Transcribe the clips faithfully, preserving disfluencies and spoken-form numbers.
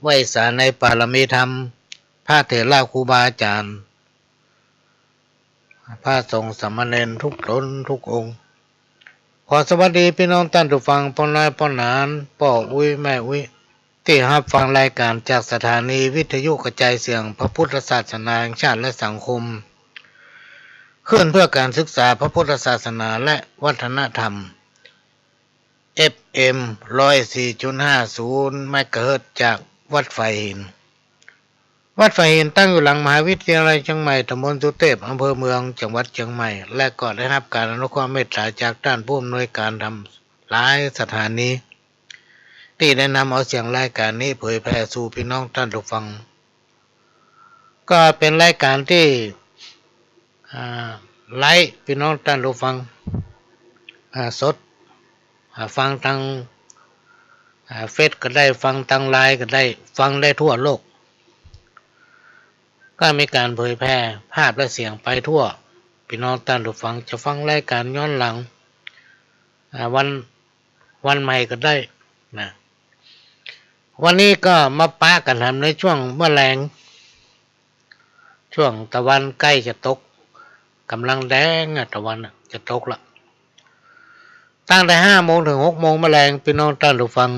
ไหว้สาในปารมีธรรม พระเถระครูบาอาจ๋ารย์ พระสงฆ์สามเณรทุกต๋นทุกองค์ ขอสวัสดีปี้น้องต้านผู้ฟัง ป้อน้อยป้อหนาน ป้ออุ๊ยแม่อุ๊ย ตี้ฮับฟังรายก๋านจากสถานีวิทยุกระจายเสียงพระพุทธศาสนาแห่งชาติและสังคม คลื่นเพื่อการศึกษาพระพุทธศาสนาและวัฒนธรรม เอฟเอ็ม ร้อยสี่จุดห้าศูนย์ เมกะเฮิรตซ์ จากวัดฝายหิน วัดฝายหินตั้งอยู่หลังมหาวิทยาลัยเจียงใหม่ ตำบลสุเตพ อำเภอเมือง จังหวัดเจียงใหม่ และก็ได้ฮับก๋านอนุเคราะห์เมตต๋าจากต้านผู้อำนวยก๋านธรรมหลายสถานี ตี้ได้นำเอาเสียงรายก๋านนี้เผยแผ่สู่ปี้น้องต้านผู้ฟัง ก็เป๋นรายก๋านตี้ อ่า ไลฟ์ปี้น้องต้านผู้ฟัง อ่า สด อ่า ฟังตาง อ่า เฟซก็ได้ ฟังตางไลน์ก็ได้ ฟังได้ทั่วโลก ก็มีก๋านเผยแผ่ภาพและเสียงไปทั่ว ปี้น้องต้านผู้ฟังจะฟังรายก๋านย้อนหลัง อ่า วัน วันใหม่ก็ได้นะ วันนี้ก็มาปะกั๋นทำในช่วงเมื่อแลง ช่วงตะวันใก้จะตก ก่ำลังแดงอะ ตะวันอะจะตกละ ตั้งแต่ห้าโมงเถิงหกโมงเมื่อแลง ปี้น้องต้านผู้ฟัง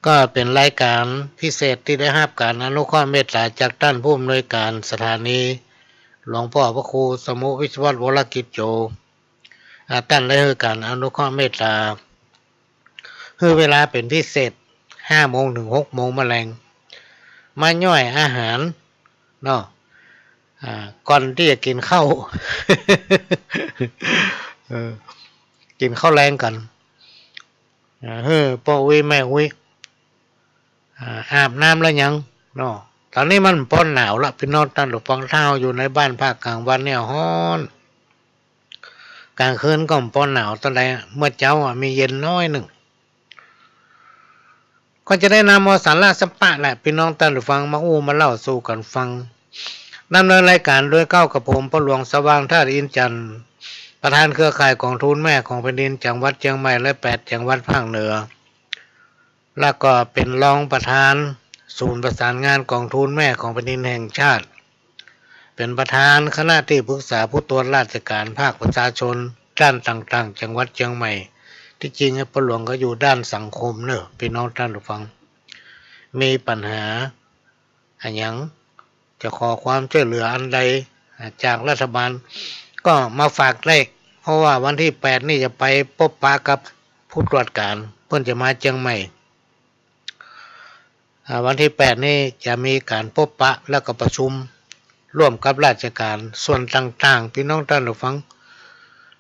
ก็เป๋นรายก๋านพิเศษตี้ได้ฮับก๋านอนุเคราะห์เมตต๋าจากต้านผู้อำนวยก๋านสถานี หลวงป้อพระครูสมุห์ วิศวัตร วรกิจโจ อ่า ต้านได้หื้อก๋านอนุเคราะห์เมตต๋า หื้อเวลาเป๋นพิเศษ ห้าโมงเถิงหกโมงเมื่อแลง มาย่อยอาหารเนาะ อ่า ก่อนตี้จะกิ๋นข้าว เออ กิ๋นข้าวแลงกั๋น อ่า หื้อป้ออุ๊ยแม่อุ๊ย อ่า อาบน้ำแล้วยังเนาะ ต๋อนนี้มันป้อหนาวละ ปี้น้องต้านผู้ฟัง ถ้าเฮาอยู่ในบ้านพักก๋างวันเนี่ยฮ้อน ก๋างคืนก็ป้อหนาวเต้าใด เมื่อเจ๊าอะมีเย็นน้อยนึ่ง ก็จะได้นำเอาสาระสัปปะแหละ ปี้น้องต้านผู้ฟัง มาอู้มาเล่าสู่กั๋นฟัง ดำเนินรายก๋านโดยเกล้ากับผม ป้อหลวงสว่าง ธาตุอินทร์จันทร์ ประธานเครือข่ายก๋องทุนแม่ของแผ่นดินจังหวัดเจียงใหม่และแปดจังหวัดภาคเหนือ และก็เป๋นรองประธานศูนย์ประสานงานก๋องทุนแม่ของแผ่นดินแห่งชาติ เป๋นประธานคณะตี้ปรึกษาผู้ตรวจราชก๋านภาคประชาชนด้านต่างๆ จังหวัดเจียงใหม่ ตี้จริงอะป้อหลวงก็อยู่ด้านสังคมเนาะ ปี้น้องต้านผู้ฟัง มีปัญหาอะหยัง จะขอความช่วยเหลืออันใด อ่า จากรัฐบาล ก็มาฝากได้ เพราะว่าวันตี้แปดนี่จะไปปบปะกับผู้ตรวจก๋าน เปิ้นจะมาเจียงใหม่ อ่า วันตี้แปดนี่จะมีก๋านปบปะแล้วก็ประชุมร่วมกับราชก๋านส่วนต่างๆ ปี้น้องต้านผู้ฟัง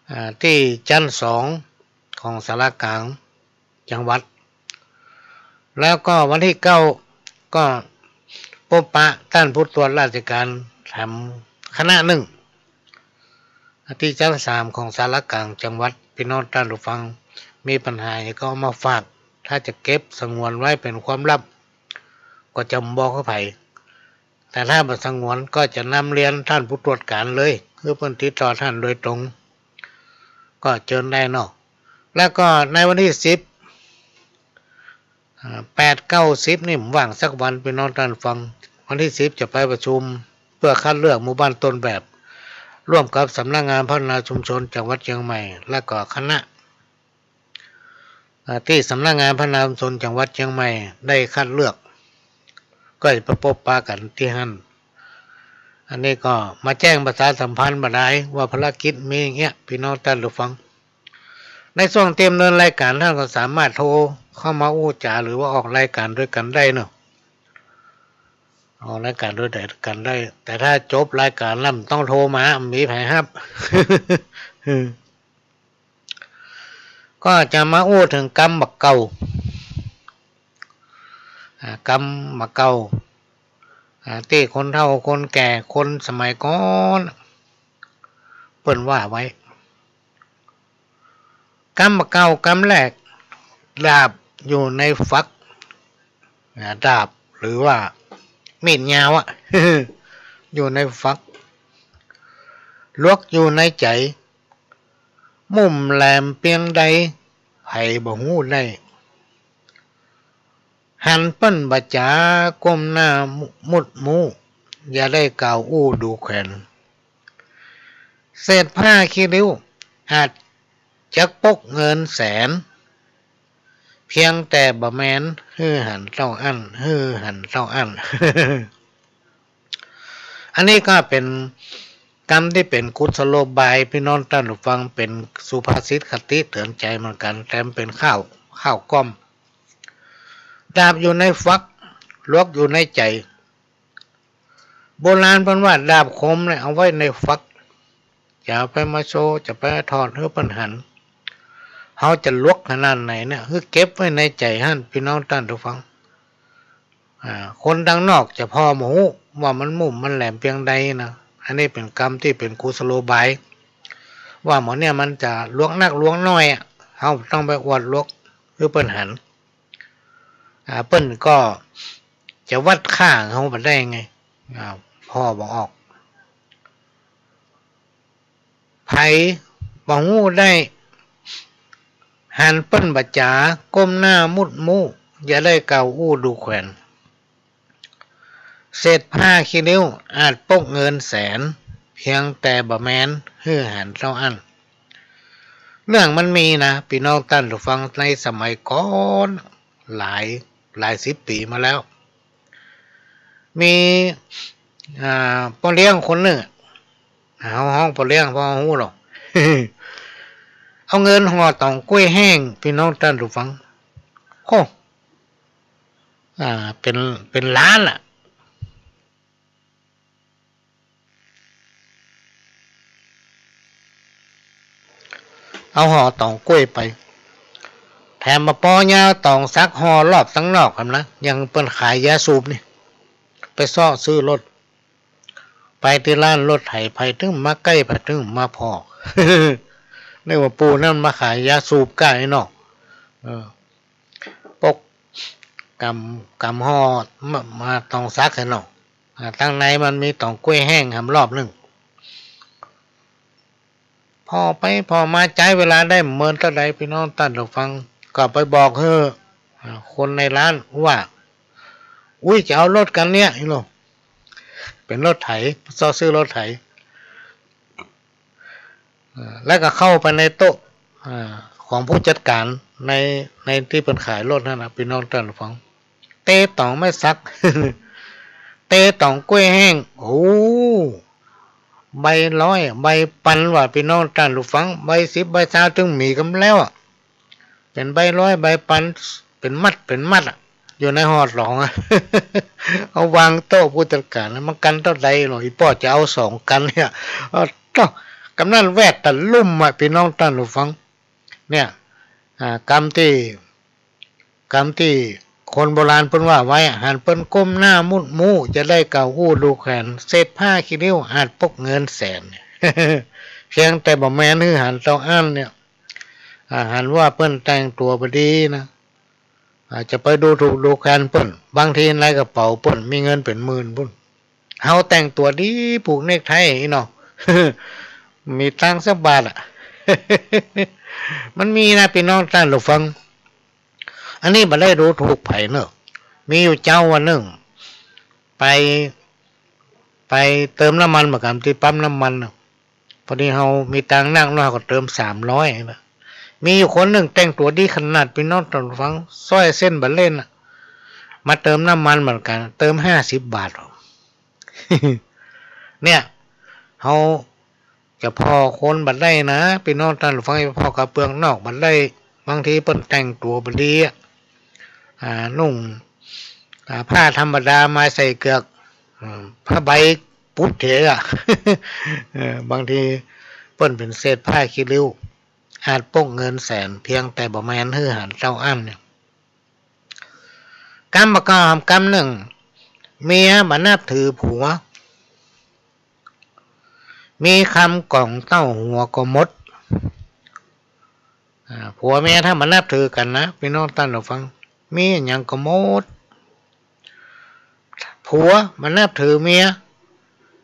อ่า ตี้จั๊นสองของศาลาก๋าง จังหวัด แล้วก็วันตี้เก้าก็ปบปะต้านผู้ตรวจราชก๋านแถมคณะนึ่ง ตี้จั๊นสามของศาลาก๋างจังหวัด ปี้น้องต้านผู้ฟัง มีปัญหาหยังก็เอามาฝาก ถ้าจะเก็บสงวนไว้เป๋นความลับ ก็จะบ่บอกหื้อใผ แต่ถ้าบ่สงวนก็จะนำเรียนต้านผู้ตรวจก๋านเลย หื้อเปิ้นติดต่อต้านโดยตรง ก็เจิญได้เนาะ แล้วก็ในวันตี้สิบ อ่า แปด เก้า สิบ นี่ผมว่างสักวัน ปี้น้องต้านฟัง วันตี้สิบจะไปประชุมเพื่อคัดเลือกหมู่บ้านต้นแบบ ร่วมกับสำนักงานพัฒนาชุมชนจังหวัดเจียงใหม่ และก็คณะ อ่า ตี้สำนักงานพัฒนาชุมชนจังหวัดเจียงใหม่ได้คัดเลือก ก็จะไปปบปะกั๋นตี้หั้น อันนี้ก็มาแจ้งประชาสัมพันธ์บ่าดายว่าภารกิจมีอย่างเงี้ย ปี้น้องต้านผู้ฟัง ในช่วงตี้ดำเนินรายก๋านต้านก็สามารถโทรเข้ามาอู้จ๋าหรือว่าออกรายก๋านด้วยกั๋นได้เนาะ ออกรายก๋านด้วยกั๋นได้ แต่ถ้าจบรายก๋านแล้วบ่ต้องโทรมา บ่มีใผฮับ ก็จะมาอู้เถิงกำบ่าเก่า อ่า กำบ่าเก่า อ่า ตี้คนเฒ่าคนแก่คนสมัยก่อนเปิ้นว่าไว้ กำบ่าเก่ากำแรก ดาบอยู่ในฝัก อ่า ดาบหรือว่ามีดยาวอะ อยู่ในฝัก หลวกอยู่ในใจ๋ มุ่มแหลมเปียงใด ใผบ่ฮู้ได้ หันเปิ้นบ่จ๋าก้มหน้ามุดมู้ อย่าได้กล่าวอู้ดูแขวน เศษผ้าขี้ริ้วอาจจักปกเงินแสน เพียงแต่บ่แม่นหื้อหันเต้าอั้น หื้อหันเต้าอั้น อันนี้ก็เป๋นกำตี้เป๋นกุศโลบาย ปี้น้องต้านผู้ฟัง เป๋นสุภาษิตคติเตื๋อนใจ๋เหมือนกั๋น แต่มันเป๋นค่าว ค่าวก้อม ดาบอยู่ในฝัก หลวกอยู่ในใจ๋ โบราณเปิ้นว่าดาบคมเนี่ยเอาไว้ในฝัก จะเอาไปมาโชว์ จะไปถอดหื้อเปิ้นหัน เฮาจะหลวกขนาดไหนเนี่ย หื้อเก็บไว้ในใจ๋หั้น ปี้น้องต้านผู้ฟัง อ่า คนตังนอกจะผ่อบ่ฮู้ว่ามันมุ่มมันแหลมเปียงใดนะ อันนี้เป๋นกำตี้เป๋นกุศโลบาย ว่าหมอเนี่ยมันจะหลวกนักหลวกน้อยอะ เฮาต้องไปอวดหลวกหื้อเปิ้นหัน อ่า เปิ้นก็จะวัดค่าเฮาบ่ได้ไง อ่า ผ่อบ่ออก ใผบ่ฮู้ได้ หันเปิ้นบ่จ๋าก้มหน้ามุดมู้ อย่าได้กล่าวอู้ดูแขวน เศษผ้าขี้ริ้วอาจปกเงินแสน เพียงแต่บ่แม่นหื้อหันเต้าอั้น เรื่องมันมีนะ ปี้น้องต้านผู้ฟัง ในสมัยก่อน หลาย หลายสิบปี๋มาแล้ว มี อ่า ป้อเลี้ยงคนนึ่ง เฮาฮ้องป้อเลี้ยง ป้อฮู้หรอก เอาเงินห่อต๋องก้วยแห้ง ปี้น้องต้านผู้ฟัง โอ้ อ่า เป๋น เป๋นล้านอะ เอาห่อต๋องก้วยไป แถมบ่ปอเยียะ ต๋องสักห่อรอบตังนอกหั้นนะ อย่างเปิ้นขายยาสูบนี่ ไปเซาะซื้อรถ ไปตี้ร้านรถไถ ใผตึงมาใก้ ใผตึงมาผ่อ นึกว่าปู่นั้นมาขายยาสูบก้าไอ้นอก เออ ปกก๋ำ ก๋ำห่อมา มาต๋องสักหั้นเนาะ อ่า ตังในมันมีต๋องก้วยแห้งหำรอบนึ่ง ผ่อไปผ่อมา ใจ๊เวลาได้บ่เมินเต้าใด ปี้น้องต้านผู้ฟัง ก็ไปบอกหื้อ อ่า คนในร้านว่า อุ๊ย จะเอารถคันเนี้ย อี้หนอ เป๋นรถไถ เซาะซื้อรถไถ เอ่อ แล้วก็เข้าไปในโต๊ะ อ่า ของผู้จัดก๋านใน ในตี้เปิ้นขายรถหั้นนะ ปี้น้องต้านผู้ฟัง เตต๋องไม้สัก เตต๋องก้วยแห้ง โอ้ ใบร้อย ใบปันว่ะ ปี้น้องต้านผู้ฟัง ใบสิบ ใบซาว ตึงมีกำแล้วอะ เป๋นใบร้อย ใบปัน เป๋นมัด เป๋นมัดอะ อยู่ในห่อต๋องอะ เอาวางโต๊ะผู้จัดก๋าน มันกั๋นเต้าใดหนอ อี่ป้อจะเอาสองกั๋นเนี่ย เออ เต้า กำนั้นแวดตะลุ่มอะ ปี้น้องต้านผู้ฟัง เนี่ย อ่า กำตี้ กำตี้คนโบราณเปิ้นว่าไว้อะ หันเปิ้นก้มหน้ามุดมู้ จะได้กล่าวอู้ดูแขวน เศษผ้าขี้ริ้วอาจปกเงินแสน เพียงแต่บ่แม่นหื้อหันเต้าอั้นเนี่ย อ่า หันว่าเปิ้นแต่งตั๋วบ่ดีนะ อ่า จะไปดูถูกดูแคลนเปิ้น บางทีในกระเป๋าเปิ้นมีเงินเป๋นหมื่นปู้น เฮาแต่งตั๋วดี ผูกเนกไทอี้เนาะ มีตังค์สักบาทอะ มันมีนะ ปี้น้องต้านผู้ฟัง อันนี้บ่ได้ดูถูกใผเนาะ มีอยู่เจ๊าวันนึ่ง ไป ไปเติมน้ำมันเหมือนกั๋นตี้ปั๊มน้ำมันน่ะ พอดีเฮามีตังค์นักเนาะ เฮาก็เติมสามร้อยนะ มีอยู่คนนึ่งแต่งตั๋วดีขนาด ปี้น้องต้านผู้ฟัง สร้อยเส้นบ่าเล่นน่ะ มาเติมน้ำมันเหมือนกั๋น เติมห้าสิบบาท เนี่ย เฮาจะผ่อคนบ่ได้นะ ปี้น้องต้านผู้ฟัง จะผ่อกะเปื้องนอกบ่ได้ บางทีเปิ้นแต่งตั๋วบ่ดีอะ อ่า นุ่ง อ่า ผ้าธรรมดามาใส่เกือก อืม ผ้าใบ ปุ๊ดเถอะ เออ บางทีเปิ้นเป๋นเศษผ้าขี้ริ้ว อาจปกเงินแสน เพียงแต่บ่แม่นหื้อหันเต้าอั้นเนี่ย กำบ่าเก่าหำกำนึ่ง เมียบ่นับถือผัว มีคำก๋องเต้าหัวก็หมด อ่า ผัวเมียถ้าบ่นับถือกั๋นนะ ปี้น้องต้านผู้ฟัง มีอะหยังก็หมด ผัวบ่นับถือเมีย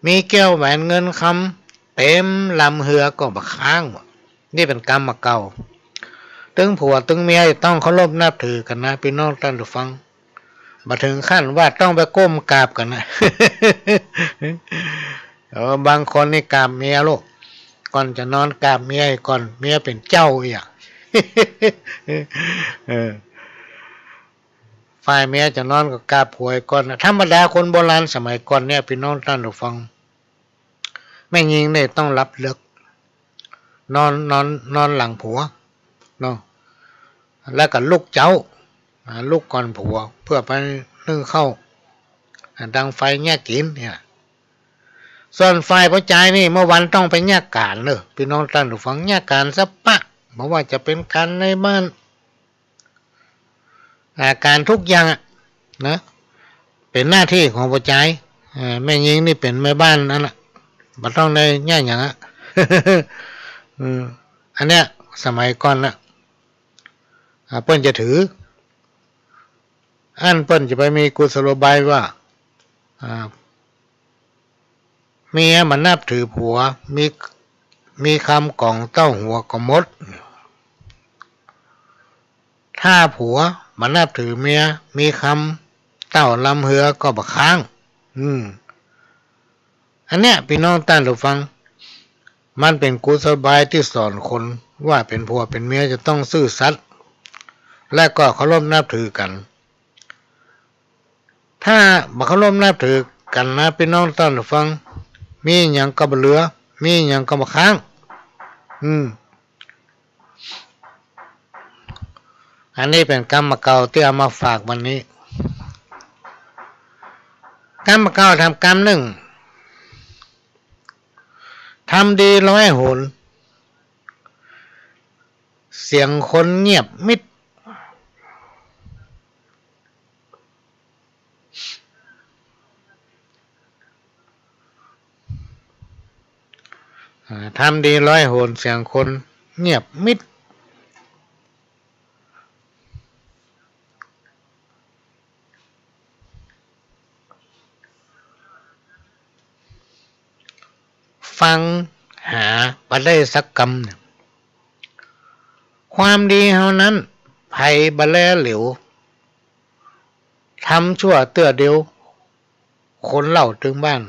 มีแก้วแหวนเงินคำ เต็มลำเฮือก็บ่ค้างว่ะ นี่เป๋นกำบ่าเก่า ตึงผัวตึงเมียจะต้องเคารพนับถือกั๋นนะ ปี้น้องต้านผู้ฟัง บ่เถิงขั้นว่าต้องไปก้มกราบกั๋นนะ เออ บางคนนี่กราบเมียลูก ก่อนจะนอนกราบเมียก่อน เมียเป๋นเจ้าอี้อะ เออ ฝ่ายเมียจะนอนก็กราบผัวก่อนนะ ธรรมดาคนโบราณสมัยก่อนเนี่ย ปี้น้องต้านผู้ฟัง แม่ญิงนี่ต้องหลับเลิก นอน นอน นอนหลังผัวเนาะ แล้วก็ลุกเจ๊า อ่า ลุกก่อนผัว เพื่อไปนึ่งข้าว อ่า ดังไฟเยียะกิ๋นเนี่ย ส่วนฝ่ายผู้จายนี่ เมื่อวันต้องไปเยียะก๋านเน่อ ปี้น้องต้านผู้ฟัง เยียะก๋านสะปะ บ่ว่าจะเป๋นก๋านในบ้าน อ่า ก๋านทุกอย่างอะนะ เป๋นหน้าตี้ของผู้จาย อ่า แม่ญิงนี่เป๋นแม่บ้านนั่นแหละ บ่ต้องได้เยียะหยังอะ อืม อันเนี้ย สมัยก่อนน่ะ อ่า เปิ้นจะถือ อั้นเปิ้นจะไปมีกุศโลบายว่า อ่า เมียบ่นับถือผัว มี มีคำก๋องเต้าหัวก็หมด ถ้าผัวบ่นับถือเมีย มีคำเต้าลำเฮือก็บ่ค้าง อืม อันเนี้ย ปี้น้องต้านผู้ฟัง มันเป๋นกุศโลบายตี้สอนคนว่าเป๋นผัวเป๋นเมียจะต้องซื่อสัตย์ และก็เคารพนับถือกั๋น ถ้าบ่เคารพนับถือกั๋นนะ ปี้น้องต้านผู้ฟัง มีหยังก็บ่เหลือ มีหยังก็บ่ค้าง อืม อันนี้เป๋นกำบ่าเก่าตี้เอามาฝากวันนี้ กำบ่าเก่าทำกำนึ่ง ทำดีร้อยหน เสียงคนเงียบมิด อ่า ทำดีร้อยหน เสียงคนเงียบมิด ฟังหาบ่ได้สักกำเนี่ย ความดีเฮานั้น ใผบ่แลเหลียว ทำชั่วเตื้อเดียว คนเล่าตึงบ้าน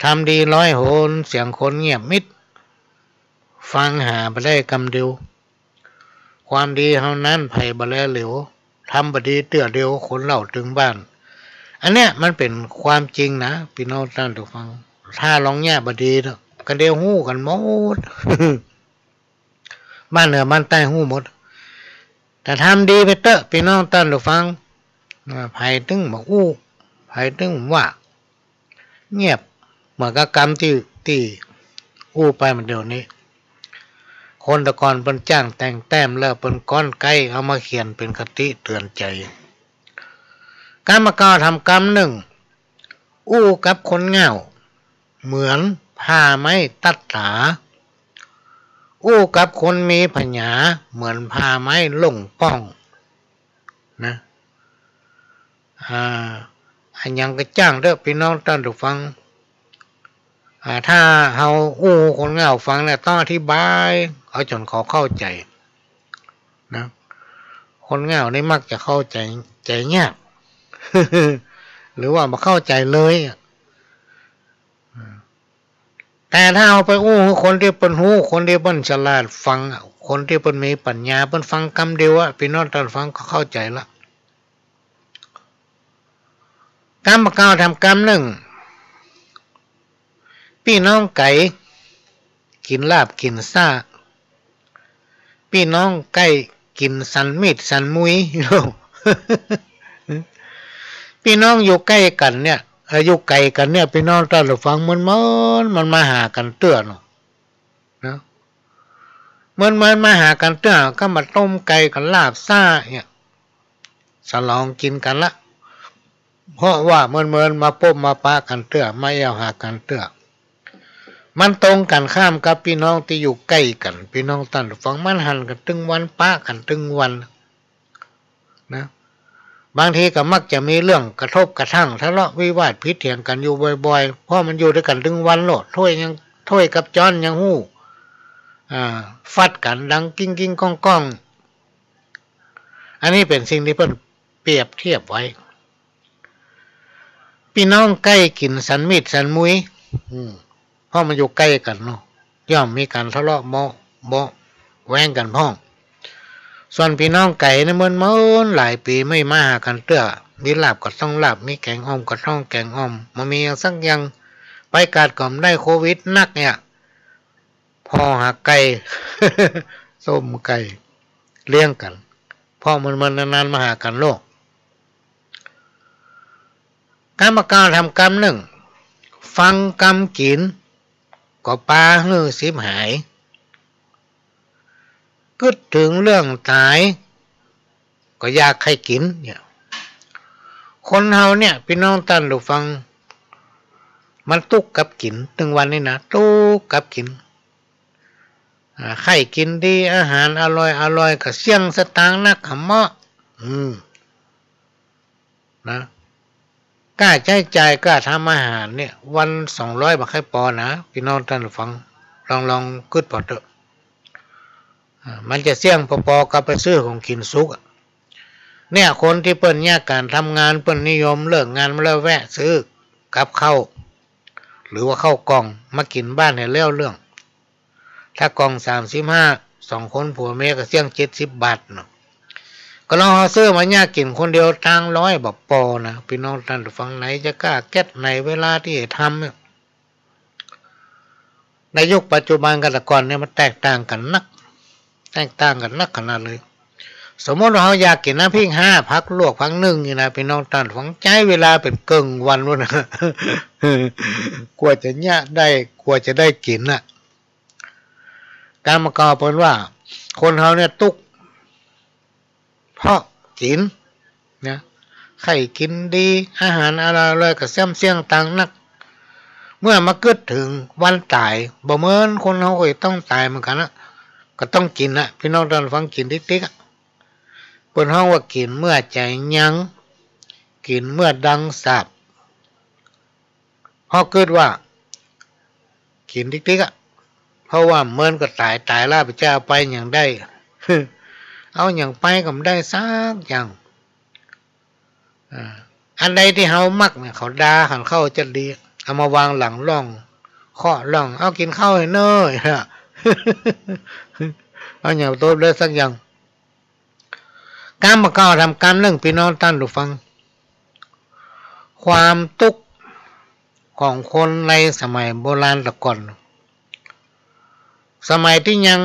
ทำดีร้อยหน เสียงคนเงียบมิด ฟังหาบ่ได้กำเดียว ความดีเฮานั้น ใผบ่แลเหลียว ทำบ่ดีเตื้อเดียว คนเล่าตึงบ้าน อันเนี้ยมันเป๋นความจริงนะ ปี้น้องต้านผู้ฟัง ถ้าลองเยียะบ่ดีเนาะ ก็เดี๋ยวฮู้กั๋นหมด บ้านเหนือบ้านใต้ฮู้หมด แต่ทำดีไปเต๊อะ ปี้น้องต้านผู้ฟัง อ่า ใผตึงบ่อู้ ใผตึงว่า เงียบ เหมือนกับกำตี้ ตี้อู้ไปเมื่อเดี๋ยวนี้ คนแต่ก่อนเปิ้นจ้างแต่งแต้มแล้วเปิ้นก๊อนไก๊เอามาเขียนเป๋นคติเตือนใจ๋ กำบ่าเก่าทำกำนึ่ง อู้กับคนเหง้า เหมือนผ่าไม้ตัดต๋า อู้กับคนมีผญา เหมือนผ่าไม้ล่งป้อง นะ อ่า อะหยังก็จ้างเต๊อะ ปี้น้องต้านผู้ฟัง อ่า ถ้าเฮาอู้คนเหง้าฟังเนี่ย ต้องอธิบาย เอาจ๋นเขาเข้าใจ๋ นะ คนเหง้านี่มักจะเข้าใจ๋ ใจ๋ยาก หรือว่าบ่เข้าใจ๋เลยอะ แต่ถ้าเฮาไปอู้หื้อคนตี้เปิ้นฮู้ คนตี้เปิ้นฉลาดฟังอะ คนตี้เปิ้นมีปัญญา เปิ้นฟังกำเดียวอะ ปี้น้องต้านฟังก็เข้าใจ๋ละ กำบ่าเก่าทำกำนึ่ง ปี้น้องไก๋ กิ๋นลาบกิ๋นซ่า ปี้น้องใก้กิ๋นสันมีดสันมุย ปี้น้องอยู่ใก้กั๋นเนี่ย เอ่อ อยู่ไก๋กั๋นเนี่ย ปี้น้องต้านผู้ฟัง เมินๆ มันมาหากั๋นเตื้อเนาะ นะ เมินๆ มาหากั๋นเตื้อ ก็มาต้มไก่กับลาบซ่าเนี่ย สลองกิ๋นกั๋นละ เพราะว่าเมินๆ มาปบมาปะกั๋นเตื้อ มาแอ่วหากั๋นเตื้อ มันตรงกั๋นข้ามกับปี้น้องตี้อยู่ใก้กั๋น ปี้น้องต้านผู้ฟัง มันหันกั๋นตึงวัน ปะกั๋นตึงวัน นะ บางทีก็มักจะมีเรื่องกระทบกระทั่ง ทะเลาะวิวาทผิดเถียงกั๋นอยู่บ่อยๆ เพราะมันอยู่ตวยกั๋นตึงวันโลด ถ้วยยัง ถ้วยกับจ๊อนยังฮู้ อ่า ฟัดกั๋นดังกิ้งๆ ก้องๆ อันนี้เป๋นสิ่งตี้เปิ้น เปรียบเทียบไว้ ปี้น้องใก้กิ๋นสันมีดสันมุย อืม เพราะมันอยู่ใก้กั๋นเนาะ ย่อมมีก๋านทะเลาะเบาะ เบาะแว้งกั๋นพ่อง ส่วนปี้น้องไก๋นี่เมินๆ หลายปี๋ไม่มาหากั๋นเตื้อ มีลาบก็ต้องลาบ มีแก๋งอ่อมก็ต้องแก๋งอ่อม บ่มีหยังสักอย่าง ไปกาดก็บ่ได้ โควิดนักเนี่ย ผ่อหาไก่ ส้มไก่ เลี้ยงกั๋น เพราะเมินๆ นานๆ มาหากั๋นโลก กำบ่าเก่าทำกำนึ่ง ฟังกำกิ๋น ก็ปาหื้อฉิบหาย กึ๊ดเถิงเรื่องต๋าย ก็อยากใค่กิ๋นเนี่ย คนเฮาเนี่ย ปี้น้องต้านผู้ฟัง มันตุ๊กกับกิ๋น ตึงวันนี้นะ ตุ๊กกับกิ๋น อ่า ใค่กิ๋นดี อาหารอร่อยๆ ก็เสี้ยงสตางค์นักหนอ อืม นะ ก้าใจ๊จ่าย ก้าทำอาหารเนี่ย วันสองร้อยบ่ใค่ปอนะ ปี้น้องต้านผู้ฟัง ลอง ลองกึ๊ดผ่อเต๊อะ อ่า มันจะเสี้ยงปอๆ กับไปซื้อของกิ๋นสุกอะ เนี่ย คนตี้เปิ้นเยียะก๋านทำงาน เปิ้นนิยมเลิกงานมาแล้วแวะซื้อกับข้าว หรือว่าข้าวกล่องมากิ๋นบ้านหื้อแล้วเรื่อง ถ้ากล่องสามสิบห้า สองคนผัวเมียก็เสี้ยงเจ็ดสิบบาทเนาะ ก็ลองเอาซื้อมาเยียะกิ๋นคนเดียวตังค์ร้อยบ่ปอนะ ปี้น้องต้านผู้ฟัง ไหนจะก้าแก๊ส ไหนเวลาตี้จะทำเนี่ย ในยุคปัจจุบันกับแต่ก่อนเนี่ยมันแตกต่างกั๋นนัก แตกต่างกั๋นนักขนาดเลย สมมุติว่าเฮาอยากกิ๋นน้ำพริกห้า ผักลวก ผักนึ่งนี่นะ ปี้น้องต้านผู้ฟัง ใจ๊เวลาเป๋นเกิ่งวันปู๊นนะ กว่าจะเยียะได้ กว่าจะได้กิ๋นน่ะ กำบ่าเก่าเปิ้นว่า คนเฮาเนี่ยตุ๊ก เพราะกิ๋นนะ ใค่กิ๋นดี อาหารอร่อยๆ ก็เสี้ยงสตางค์นัก เมื่อมากึ๊ดเถิงวันต๋าย บ่เมินคนเฮาก็จะต้องต๋ายเหมือนกั๋นนะ ก็ต้องกิ๋นนะ ปี้น้องต้านผู้ฟัง กิ๋นติ๊กๆ อะ เปิ้นฮ้องว่ากิ๋นเมื่อใจ๋ยัง กิ๋นเมื่อดังสาป เพราะกึ๊ดว่า กิ๋นติ๊กๆ อะ เพราะว่าเมินก็ต๋าย ต๋ายแล้วไปจะเอาไปหยังได้ เอาหยังไปก็บ่ได้สักอย่าง อ่า อันใดตี้เฮามักเนี่ย เขาด่าหันเข้าจะดี เอามาวางหลังล่อง เคาะล่อง เอากิ๋นข้าวหื้อเน่อ เอาหยังตอบได้สักอย่าง กำบ่าเก่าทำกำนึ่ง ปี้น้องต้านผู้ฟัง ความตุ๊กข์ของคนในสมัยโบราณแต่ก่อน สมัยตี้ยัง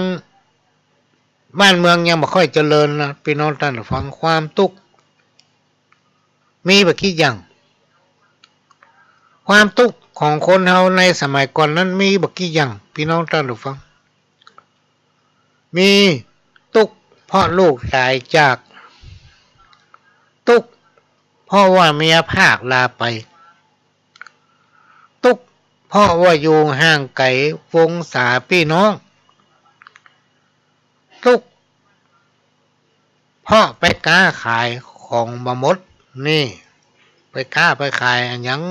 บ้านเมืองยังบ่ค่อยเจริญนะ ปี้น้องต้านผู้ฟัง ความตุ๊กข์มีบ่กี่อย่าง ความตุ๊กข์ของคนเฮาในสมัยก่อนนั้นมีบ่กี่อย่าง ปี้น้องต้านผู้ฟัง มีตุ๊กข์เพราะลูกต๋ายจาก ตุ๊กข์เพราะว่าเมียพรากลาไป ตุ๊กข์เพราะว่าอยู่ห่างไก๋วงศาปี้น้อง ตุ๊กข์เพราะไปก๊าขายของบ่หมด นี่ ไปก๊าไปขายอะหยัง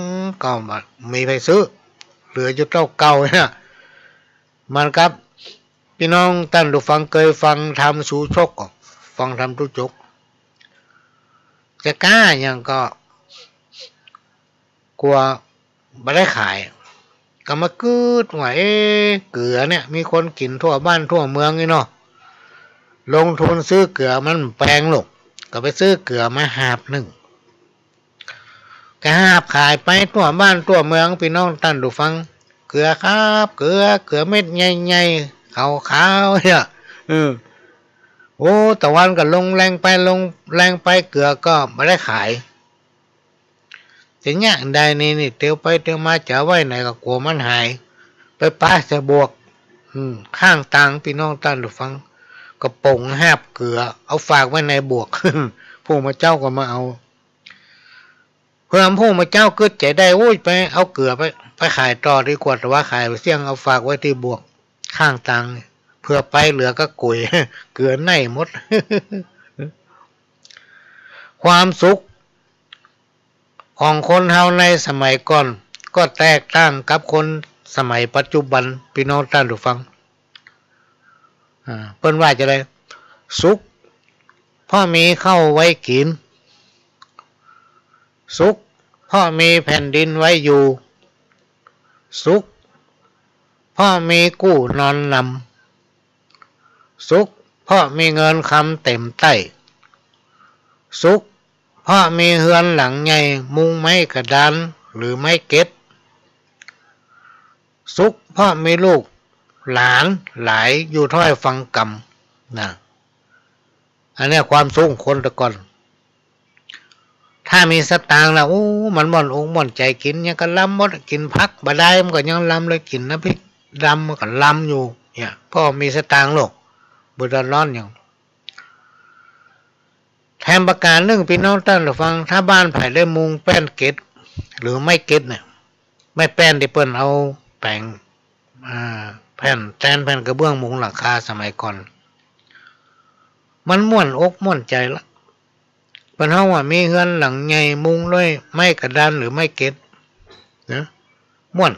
ก็บ่มีใผซื้อ เหลืออยู่เต้าเก่าเนี่ย เหมือนกับปี้น้องต้านผู้ฟังเกยฟังธรรมชูชกก่อ ฟังธรรมชูชก จะก๊าหยังก็กั๋วบ่ได้ขาย ก็มากึ๊ดว่า เอ๊ะ เกือเนี่ย มีคนกิ๋นทั่วบ้านทั่วเมืองนี่เนาะ ลงทุนซื้อเกือมันบ่แปงหรอก ก็ไปซื้อเกือมาหาบนึ่ง ก็หาบขายไปทั่วบ้านทั่วเมือง ปี้น้องต้านผู้ฟัง เกือครับ เกือ เกือเม็ดใหญ่ๆ ขาวๆ เนี่ย เออ โอ้ ตะวันก็ลงแลงไป ลงแลงไป เกือก็บ่ได้ขาย จะเยียะได้นี่ นี่ เตียวไปเตียวมา จะเอาไว้ไหนก็กั๋วมันหาย ไปปะใส่บวก อืม ข้างตาง ปี้น้องต้านผู้ฟัง ก็ป๋งหาบเกือ เอาฝากไว้ในบวก ผู้มาเจ้าก็มาเอา เผื่อผู้มาเจ้ากึ๊ดใจ๋ได้ โอ้ย ไปเอาเกือไป ไปขายต่อดีกว่า แต่ว่าขายไปเสี้ยง เอาฝากไว้ตี้บวกข้างตาง เผื่อไปเหลือก้าก๋วย เกือไหน้หมด ความสุขของคนเฮาในสมัยก่อนก็แตกต่างกับคนสมัยปัจจุบัน ปี้น้องต้านผู้ฟัง อ่า เปิ้นว่าจะได สุขเพราะมีข้าวไว้กิ๋น สุขเพราะมีแผ่นดินไว้อยู่ สุขเพราะมีกู้นอนหนำ สุขเพราะมีเงินคำเต็มใต้ สุขเพราะมีเฮือนหลังใหญ่มุงไม้กระดานหรือไม้เกล็ด สุขเพราะมีลูกหลานหลายอยู่ถ้อยฟังกำ นะ อันเนี้ยความสุขของคนแต่ก่อน ถ้ามีสตางค์นะ โอ้ มันม่วนอกม่วนใจ๋ กิ๋นหยังก็ลำหมด กิ๋นผักบ่าดายมันก็ยังลำเลย กิ๋นน้ำพริกดำมันก็ลำอยู่ เนี่ย เพราะมีสตางค์โลก บ่เดือดร้อนหยัง แถมประก๋านนึ่ง ปี้น้องต้านผู้ฟัง ถ้าบ้านใผได้มุงแป้นเกล็ด หรือไม้เกล็ดเนี่ย ไม้แป้นตี้เปิ้นเอาแป๋ง อ่า แผ่นแตน แผ่นกระเบื้องมุงหลังคาสมัยก่อน มันม่วนอกม่วนใจ๋ละ เปิ้นเฮาว่ามีเฮือนหลังใหญ่มุงด้วยไม้กระดานหรือไม้เกล็ด นะ ม่วน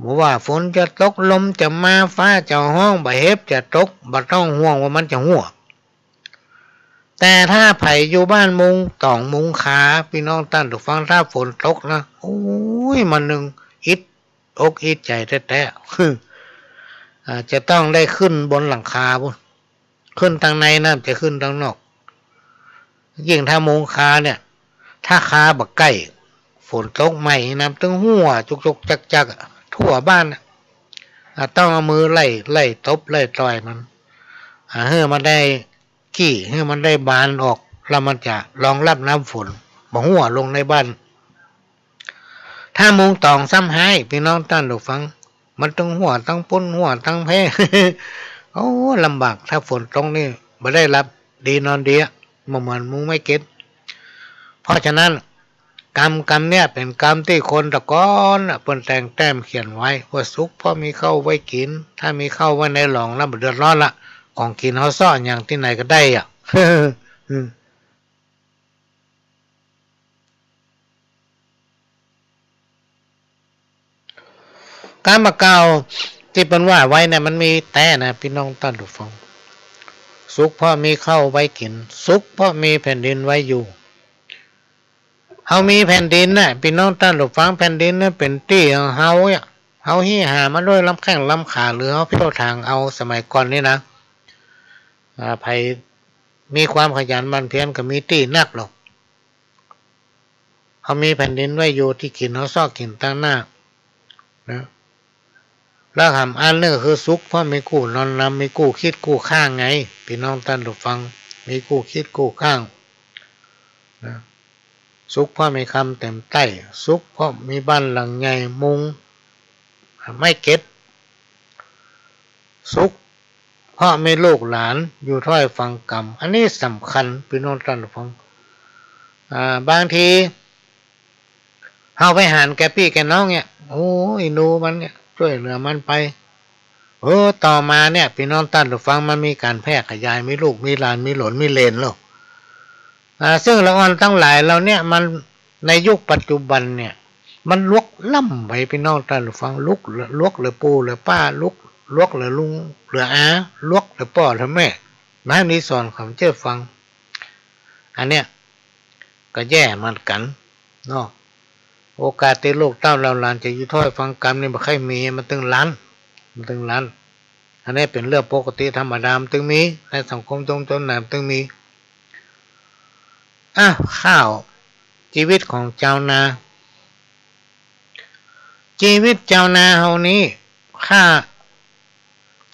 บ่ว่าฝนจะตก ลมจะมา ฟ้าจะฮ้อง บ่าเห็บจะตก บ่ต้องห่วงว่ามันจะหั้ว แต่ถ้าใผอยู่บ้านมุงต๋องมุงคา ปี้น้องต้านผู้ฟัง ถ้าฝนตกนะ โอ้ย มันนึ่งอิดอกอิดใจ๋แต๊ๆ อ่า จะต้องได้ขึ้นบนหลังคาปู๊น ขึ้นตางในนะ บ่ใจ้ขึ้นตางนอก ยิ่งถ้ามุงคาเนี่ย ถ้าคาบ่ใก้ ฝนตกใหม่นะ ตึงหั้วจุกๆจักๆอะ ทั่วบ้านน่ะ อ่า ต้องเอามือไล่ ไล่ตบไล่ต่อยมัน อ่า หื้อมันได้ ขี้หื้อมันได้บานออก แล้วมันจะรองรับน้ำฝน บ่หั้วลงในบ้าน ถ้ามุงต๋องซ้ำฮ้าย ปี้น้องต้านผู้ฟัง มันตึงหั้วตังปุ้น หั้วตังแพ โอ้ ลำบาก ถ้าฝนตกนี่ บ่ได้หลับดีนอนดีอะ บ่เหมือนมุงไม้เกล็ด เพราะฉะนั้น กำ กำเนี่ยเป๋นกำตี้คนแต่ก่อนน่ะ เปิ้นแต่งแต้มเขียนไว้ว่า สุขเพราะมีข้าวไว้กิ๋น ถ้ามีข้าวไว้ในหลองแล้วบ่เดือดร้อนละ ของกิ๋นเฮาเซาะหยังตี้ไหนก็ได้อะ อืม กำบ่าเก่าตี้เปิ้นว่าไว้เนี่ย มันมีแต๊นะ ปี้น้องต้านผู้ฟัง สุขเพราะมีข้าวไว้กิ๋น สุขเพราะมีแผ่นดินไว้อยู่ เฮามีแผ่นดินน่ะ ปี้น้องต้านผู้ฟัง แผ่นดินน่ะเป๋นตี้ของเฮาเนี่ย เฮาฮิหามาด้วยลำแข้งลำขา หรือเฮาเผี้ยวถางเอา สมัยก่อนนี่นะ อ่า ใผมีความขยันหมั่นเพียรก็มีตี้นักหรอก เฮามีแผ่นดินไว้อยู่ ตี้กิ๋นเฮาเซาะกิ๋นตางหน้า นะ แล้วหำอันนึ่งคือสุขเพราะมีกู้นอนหนำ มีกู้คิดกู้ค้างไง ปี้น้องต้านผู้ฟัง มีกู้คิดกู้ค้าง นะ สุขเพราะมีคำเต็มใต้ สุขเพราะมีบ้านหลังใหญ่มุงไม้เกล็ด สุขเพราะมีลูกหลานอยู่ถ้อยฟังกำ อันนี้สำคัญ ปี้น้องต้านผู้ฟัง อ่า บางที เฮาไปหาญแก่ปี้แก่น้องเนี่ย โอ้ อีหนูมันเนี่ย จ้วยเหลือมันไป เออ ต่อมาเนี่ย ปี้น้องต้านผู้ฟัง มันมีก๋านแพร่ขยาย มีลูก มีหลาน มีหลน มีเหลนแล้ว อ่า ซึ่งละอ่อนตังหลายเหล่าเนี่ย มัน ในยุคปัจจุบันเนี่ย มันหลวกล้ำไป ปี้น้องต้านผู้ฟัง หลวก หลวกเหลือปู่เหลือป้า หลวก หลวกเหลือลุงเหลืออา หลวกเหลือป้อเหลือแม่ บ่มีสอนเขาเจ้าฟัง อันเนี้ย ก็แย่เหมือนกั๋นเนาะ โอกาสตี้ลูกเต้าเหล่าหลานจะอยู่ถ้อยฟังกำนี่บ่ค่อยมี มันตึงลั้น มันตึงลั้น อันนี้เป๋นเรื่องปกติธรรมดา มันตึงมี ในสังคมชุมชนไหนมันตึงมี อ่ะ ข้าว จีวิตของจาวนา จีวิตจาวนาเฮานี้ ข้า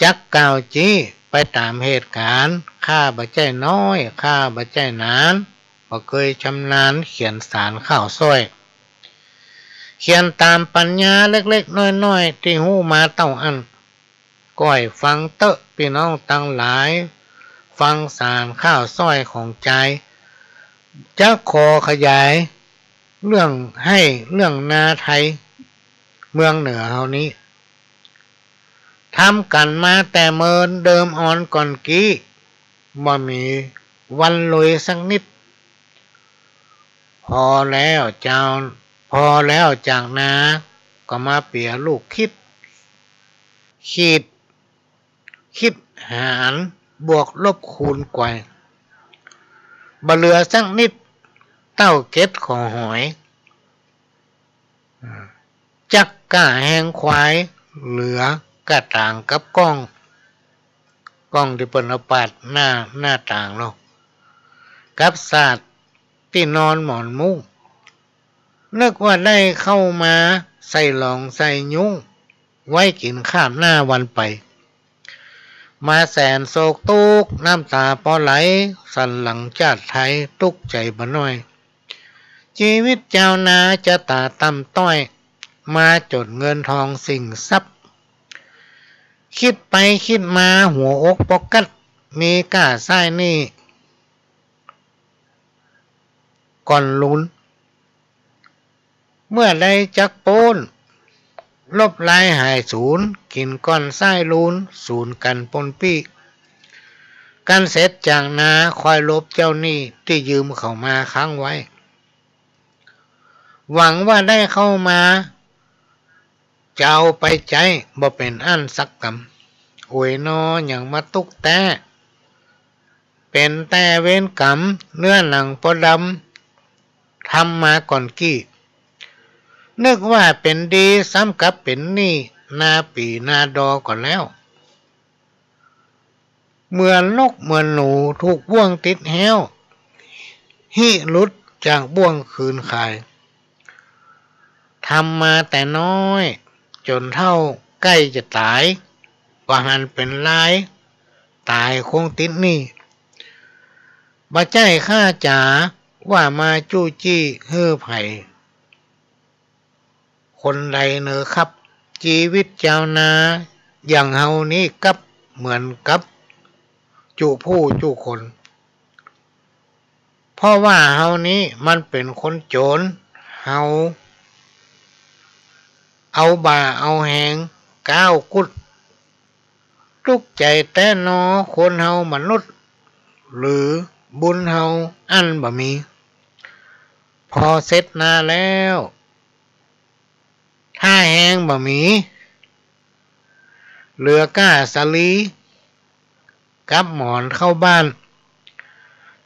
จักกล่าวจี้ไปต๋ามเหตุก๋ารณ์ ข้าบ่ใจ้น้อย ข้าบ่ใจ้หนาน บ่เกยชำนาญเขียนสารข้าวส้อย เขียนต๋ามปัญญาเล็กๆ น้อยๆ ตี้ฮู้มาเต้าอั้น ก้อยฟังเต๊อะปี้น้องตังหลาย ฟังสารข้าวส้อยของจาย จะขอขยายเรื่องไฮ่เรื่องนาไทย เมืองเหนือเฮานี้ ทำกั๋นมาแต่เมินเดิมอ่อนก่อนกี้ บ่มีวันรวยสักนิด พอแล้วจาว พอแล้วจากนา ก็มาเปียลูกคิด ขีด คิดหาร บวกลบคูณไกว บ่เหลือสักนิด เต้าเก็ดขอหอย จักก้าแฮงควาย เหลือก้าต๋างกับก้อง ก้องตี้เปิ้นเอาปาดหน้า หน้าต๋างเนาะ กับสาดตี้นอนหมอนมุ้ง นึกว่าได้เข้ามาใส่หลองใส่ยุ้ง ไว้กิ๋นคาบหน้าวันไป มาแสนโศกตุ๊กข์ น้ำต๋าปอไหล สันหลังจาติไทย ตุ๊กข์ใจ๋บ่น้อย จีวิตจาวนาจะต๋าต่ำต้อย มาจ๋นเงินทองสิ่งทรัพย์ กึ๊ดไปกึ๊ดมาหัวอกปอกั๊ด มีก้าใซ้หนี้ก่อนลูน เมื่อใดจักป๊น ลบลายหายสูญ กิ๋นก่อนใซ้ลูน สูญกั๋นปนปี้ กั๋นเสร็จจากนา ค่อยลบเจ้าหนี้ ตี้ยืมเขามาค้างไว้ หวังว่าได้เข้ามา จะเอาไปใจ๊ บ่เป๋นอั้นสักกำ โอยน้อ หยังมาตุ๊กข์แต๊ เป๋นแต่เวรก๋รรม เนื้อหนังปอดำ ทำมาก่อนกี้ นึกว่าเป๋นดี ซ้ำกลับเป๋นหนี้ นาปี๋นาดอก่อนแล้ว เหมือนนกเหมือนหนู ถูกบ่วงติดแฮ้ว ฮิหลุดจากบ่วงคืนขาย ทำมาแต่น้อย จ๋นเฒ่าใก้จะต๋าย บ่หันเป๋นลาย ต๋ายคงติดหนี้ บ่ใจ้ข้าจ๋า ว่ามาจู้จี้หื้อใผ คนใดเนอครับ จีวิตจาวนา อย่างเฮานี้กับเหมือนกับจุผู้จุคน เพราะว่าเฮานี้มันเป๋นคนจ๋น เฮาเอาบ่าเอาแฮงก้าวกุด ตุ๊กข์ใจ๋แต๊นอ คนเฮามนุษย์ หรือบุญเฮาอั้นบ่มี พอเสร็จนาแล้ว ถ้าแฮงบ่มี เหลือก้าสาลี กับหมอนเข้าบ้าน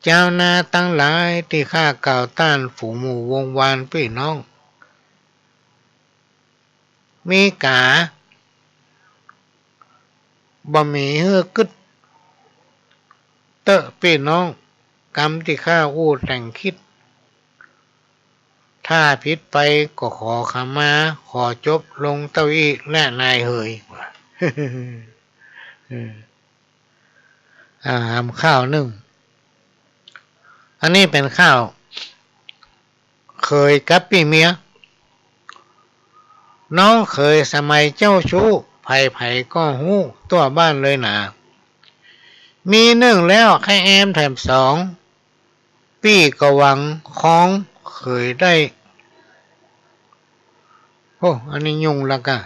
จาวนาตังหลายตี้ข้ากล่าวต้าน ฝูงหมู่วงวานปี้น้อง มีก๋าบ่มีหื้อกึ๊ดเต๊อะปี้น้อง กำตี้ข้าอู้แต่งกึ๊ด ถ้าผิดไปก็ขอขมา ขอจบลงเต้าอี้แลนายเหย เออ อ่า หำข้าวนึ่ง อันนี้เป๋นข้าว เขยกับปี้เมีย น้องเขยสมัยเจ้าชู้ ใผๆ ก็ฮู้ทั่วบ้านเลยหนา มีนึ่งแล้วใค่แอมแถมสอง ปี้ก็หวังครองเขยได้ โอ้ อันนี้ยุ่งละก่ะ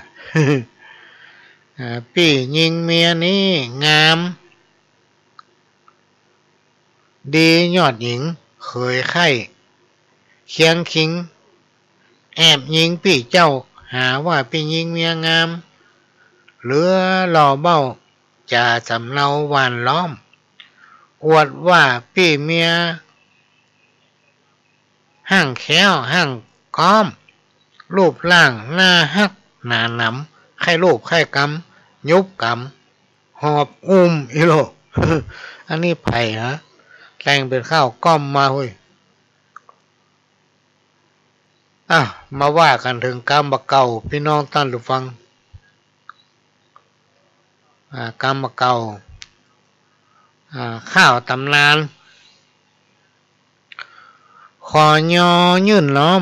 อ่า ปี้ยิงเมียนี้งาม ดียอดหญิง เขยใค่เคียงคิง แอบยิงปี้เจ้า หาว่าปี้ยิงเมียงาม เหลือหล่อเบ้า จ๋าสำเนาหว่านล้อม อวดว่าปี้เมีย ห้างแคล้วห้างก๊อม รูปร่างหน้าฮักหนาหนำ ใค่ลูบใค่กำ ยุบกำ หอบอุ้มอี้โล อันนี้ใผฮะ แต่งเป๋นข้าวก๊อมมาเฮ้ย อ่ะ มาว่ากั๋นเถิงกำบ่าเก่า ปี้น้องต้านผู้ฟัง อ่า กำบ่าเก่า อ่า ข้าวต๋ำนาน ขอยอยื่นน้อม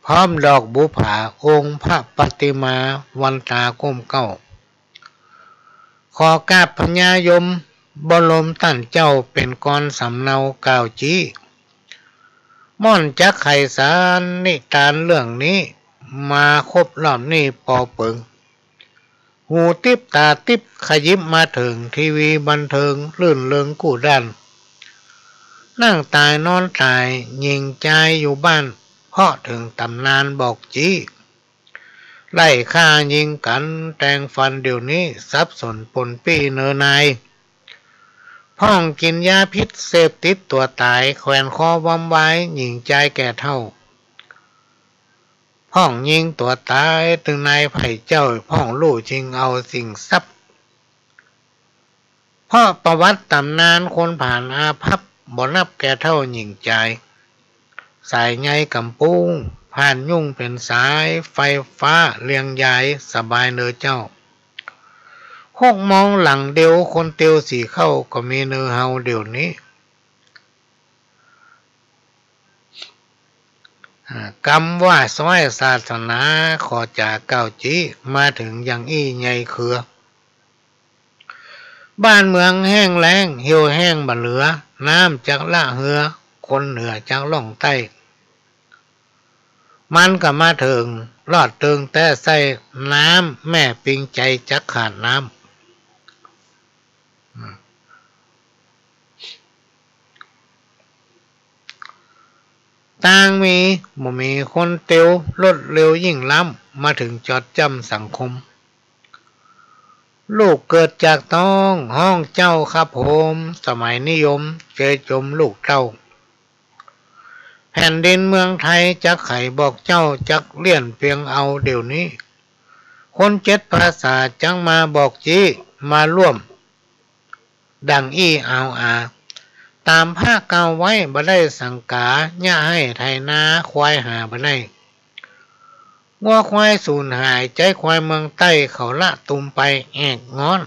พร้อมดอกบุปผา องค์พระปฏิมา วันต๋าก้มเกล้า ขอกราบพญายมบรมต้านเจ้า เป๋นกรสำเนากล่าวจี๊ ม่อนจักไขสารนิตานเรื่องนี้ มาครบรอบนี้ปอเปิง หูติ๊บต๋าติ๊บขยิบมาเถิง ทีวีบันเทิงรื่นเริงกู้ด้าน นั่งต๋ายนอนต๋าย หญิงจายอยู่บ้าน เพราะเถิงต๋ำนานบอกจี๊ ไล่ฆ่ายิงกั๋นแตงฟันเดี๋ยวนี้ สับสนปนปี้เนอนาย พ่องกิ๋นยาพิษเสพติดตั๋วต๋าย แขวนคอวำวายหญิงจายแก่เฒ่า พ่องยิงตั๋วต๋ายตึงนายใผเจ้า พ่องลู่จิงเอาสิ่งทรัพย์ เพราะประวัติต๋ำนานคนผ่านอาภัพ บ่นับแก่เฒ่าหญิงจาย สายใยก๋ำปุ้ง ผ่านยุ่งเป๋นสาย ไฟฟ้าเลียงยาย สบายเน่อเจ้า หกโมงหลังเดียว คนเตียวสี่เข้า ก็มีเน่อเฮาเดี่ยวนี้ อ่า กำว่าซ้อยศาสนา ขอจ๋ากล่าวจี้ มาเถิงยังอี้ใยเครือ บ้านเมืองแห้งแล้ง เหี่ยวแห้งบ่เหลือ น้ำจักละเฮือ คนเหนือจักล่องใต้ มันก็มาเถิง ลอดเติงแต๊ไส้ น้ำแม่ปิงใจ๋จักขาดน้ำ ตางมี บ่มีคนเตียว รถเร็วยิ่งล้ำ มาเถิงจอดจ้ำสังคม ลูกเกิดจากต๊อง ฮ้องเจ้าครับผม สมัยนิยม เจยจมลูกเต้า แผ่นดินเมืองไทย จักใขบอกเจ้า จักเลี่ยนเปียงเอาเดี่ยวนี้ คนเจ็ดภาษา จักมาบอกจี้ มาร่วม ดังอี้อาวอา ต๋ามพระกล่าวไว้ บ่ได้สังก๋า เยียะไฮ่ไถนา ควายหาบ่ได้ งัวควายสูญหาย ใจ๊ควายเมืองใต้ เขาละตุมไปแอกงอน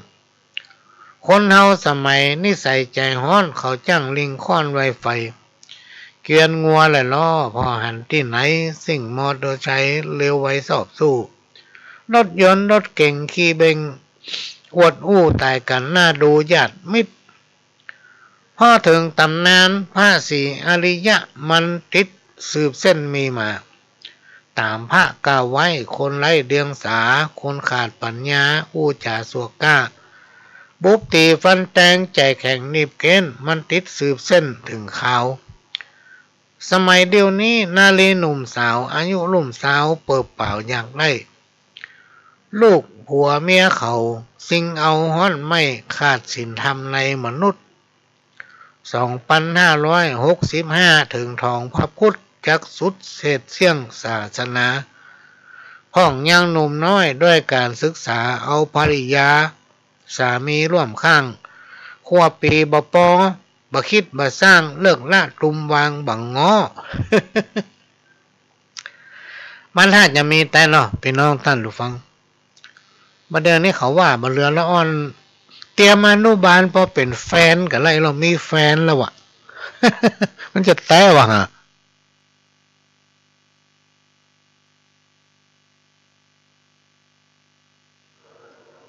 คนเฮาสมัยนิสัยใจ๋ฮ้อน เขาจ้างลิงค่อนไว้ไฟ เกวียนงัวและล้อ ผ่อหันตี้ไหน ซิ่งมอเตอร์ไซค์ เร็วไวซอบสู้ รถยนต์รถเก๋ง ขี่เบนซ์ อวดอู้ต๋ายกั๋น หน้าดูญาติมิตร พอเถิงต๋ำนานพระศรีอริยะ มันติดสืบเส้นมีมา ต๋ามพระกล่าวไว้ คนไร้เดียงสา คนขาดปั๋ญญา อู้จ๋าสั่วกล้า บุบตี๋ฟันแตง ใจ๋แข็งหนีบเก๊น มันติดสืบเส้นเถิงคาว สมัยเดี่ยวนี้ นารีหนุ่มสาว อายุลุ่มซาว เปิบป๋าวอยากได้ ลูกผัวเมียเขา ซิ่งเอาฮ้อนไหม้ ขาดศีลธรรมในมนุษย์ สองปันห้าร้อยหกสิบห้า เถิงถองพระพุทธ จักสุดเศษเสี้ยงศาสนา พ่องยังหนุ่มน้อย ด้วยก๋านศึกษา เอาภริยา สามีร่วมข้าง ครัวปีบ่ปอ บ่คิดบ่สร้าง เลิกละตุมวางบ่งอ มันถ้าจะมีแต๊เนาะ ปี้น้องต้านผู้ฟัง บ่าเดี่ยวนี้เขาว่าบ่เหลือละอ่อน เตรียมอนุบาลปอเป๋นแฟนกั๋นแล้ว เฮามีแฟนแล้ววะ มันจะแต๊วะฮะ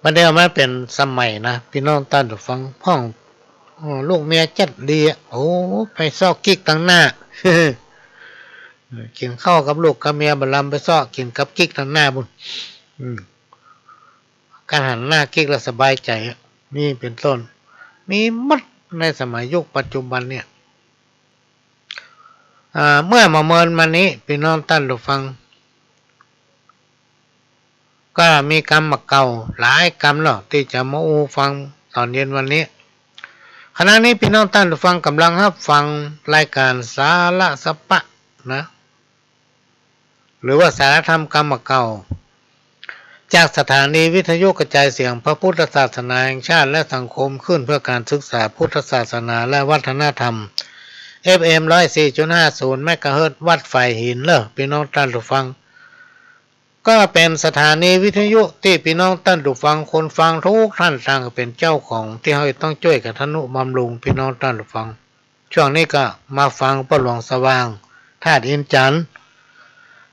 บ่าเดี่ยวมาเป๋นสมัยนะ ปี้น้องต้านผู้ฟัง พ่อง โอ้ ลูกเมียจัดดีอะ โอ้ ไปเซาะกิ๊กตังหน้า กิ๋นข้าวกับลูกกับเมียบ่ลำ ไปเซาะกิ๋นกับกิ๊กตังหน้าปู๊น อืม ก๋านหันหน้ากิ๊กแล้วสบายใจ๋อะ นี่เป๋นต้น มีหมดในสมัยยุคปัจจุบันเนี่ย อ่า เมื่อบ่าเมินมานี้ ปี้น้องต้านผู้ฟัง ก็มีกำบ่าเก่าหลายกำเนาะ ตี้จะมาอู้ฟังต๋อนเย็นวันนี้ ขณะนี้ปี้น้องต้านผู้ฟังก่ำลังฮับฟังรายก๋านสาระสะปะนะ หรือว่าสาระธรรมกำบ่าเก่า จากสถานีวิทยุกระจายเสียงพระพุทธศาสนาแห่งชาติและสังคมคลื่นเพื่อการศึกษาพุทธศาสนาและวัฒนธรรม เอฟเอ็ม ร้อยสี่จุดห้าศูนย์ เมกะเฮิรตซ์ วัดฝายหินเน่อ ปี้น้องต้านผู้ฟัง ก็เป๋นสถานีวิทยุตี้ปี้น้องต้านผู้ฟัง คนฟังทุกท่านต่างเป๋นเจ้าของ ตี้เฮาต้องจ้วยกั๋นทะนุบำรุง ปี้น้องต้านผู้ฟัง ช่วงนี้ก็มาฟังป้อหลวงสว่าง ธาตุอินทร์จันทร์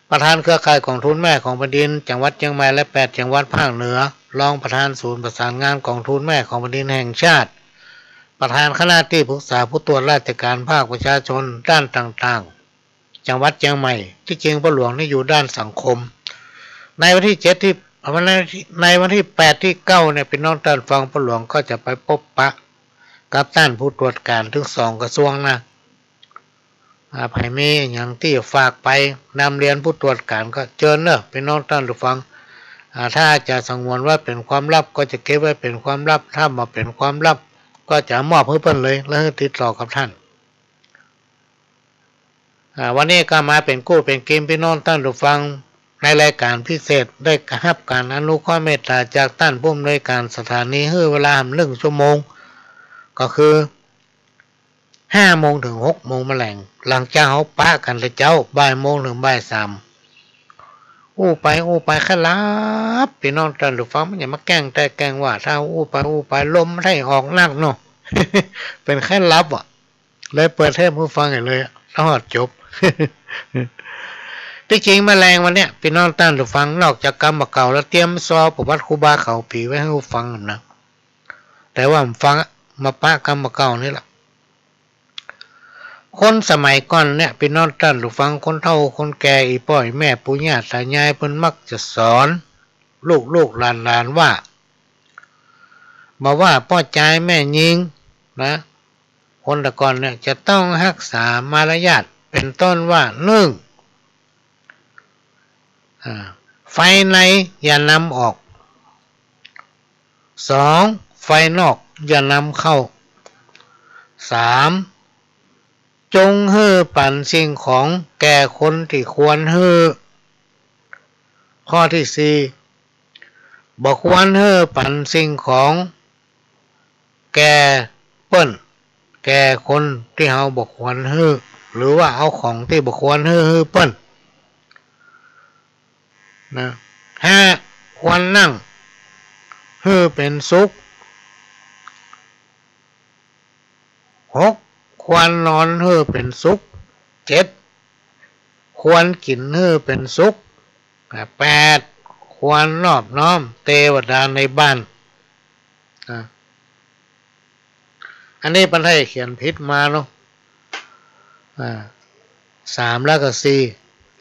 ประธานเครือข่ายก๋องทุนแม่ของแผ่นดินจังหวัดเจียงใหม่และแปดจังหวัดภาคเหนือ รองประธานศูนย์ประสานงานก๋องทุนแม่ของแผ่นดินแห่งชาติ ประธานคณะตี้ปรึกษาผู้ตรวจราชการภาคประชาชนด้านต่างๆ จังหวัดเจียงใหม่ ตี้จริงป้อหลวงนี่อยู่ด้านสังคม ในวันตี้เจ็ดตี้ ในวันตี้แปดตี้เก้าเนี่ย ปี้น้องต้านผู้ฟัง ป้อหลวงก็จะไปปบปะกับต้านผู้ตรวจก๋านตึงสองกระทรวงนะ อ่า ใผมีอะหยังตี้ฝากไปนำเรียนผู้ตรวจก๋านก็เจิญเน่อ ปี้น้องต้านผู้ฟัง อ่า ถ้าจะสงวนไว้เป๋นความลับก็จะเก็บไว้เป๋นความลับ ถ้าบ่เป๋นความลับ ก็จะมอบหื้อเปิ้นเลย แล้วหื้อติดต่อกับต้าน อ่า วันนี้ก็มาเป๋นกู้เป๋นกิม ปี้น้องต้านผู้ฟัง ในรายก๋านพิเศษ ได้ฮับก๋านอนุเคราะห์เมตต๋าจากต้านผู้อำนวยก๋านสถานี หื้อเวลาหนึ่งชั่วโมง ก็คือ ห้าโมงเถิงหกโมงมะแลง หลังจากเฮาปะกั๋นแต่เจ๊า บ่ายโมงเถิงบ่ายสาม อู้ไปอู้ไปใค่หลับ ปี้น้องต้านผู้ฟัง มันจะมาแกล้งแต๊แกล้งว่า ถ้าอู้ไปอู้ไปลมมันใค่ออกนักเนาะ เป๋นใค่หลับอะ เลยเปิดเทปหื้อฟังใหญ่เลยอะ ตลอดจบ ตี้จริงมะแลงวันเนี้ย ปี้น้องต้านผู้ฟัง นอกจากกำบ่าเก่าแล้ว เตรียมซอประวัติครูบาเขาผีไว้หื้อฟังนะ แต่ว่าบ่ฟังอะ มาปะกำบ่าเก่านี่แหละ คนสมัยก่อนเนี่ย ปี้น้องต้านผู้ฟัง คนเฒ่าคนแก่ อี่ป้ออี่แม่ ปู่ย่าต๋ายาย เปิ้นมักจะสอนลูกๆ หลานๆ ว่า บ่ว่าป้อจายแม่ญิงนะ คนแต่ก่อนเนี่ยจะต้องฮักษามารยาท เป๋นต้นว่า นึ่ง อ่า ภายในอย่านำออก สอง ภายนอกอย่านำเข้า สาม จงหื้อปั๋นสิ่งของแก่คนตี้ควรหื้อ ข้อตี้สี่ บ่ควรหื้อปั๋นสิ่งของแก่เปิ้น แก่คนตี้เฮาบ่ควรหื้อ หรือว่าเอาของตี้บ่ควรหื้อ หื้อเปิ้น นะ ห้า ควรนั่งหื้อเป๋นสุข หก ควรนอนหื้อเป๋นสุข เจ็ด ควรกิ๋นหื้อเป๋นสุข อ่า แปด ควรนอบน้อมเตวดาในบ้าน อ่า อันนี้เปิ้นได้เขียนผิดมาเนาะ อ่า สามแล้วก็สี่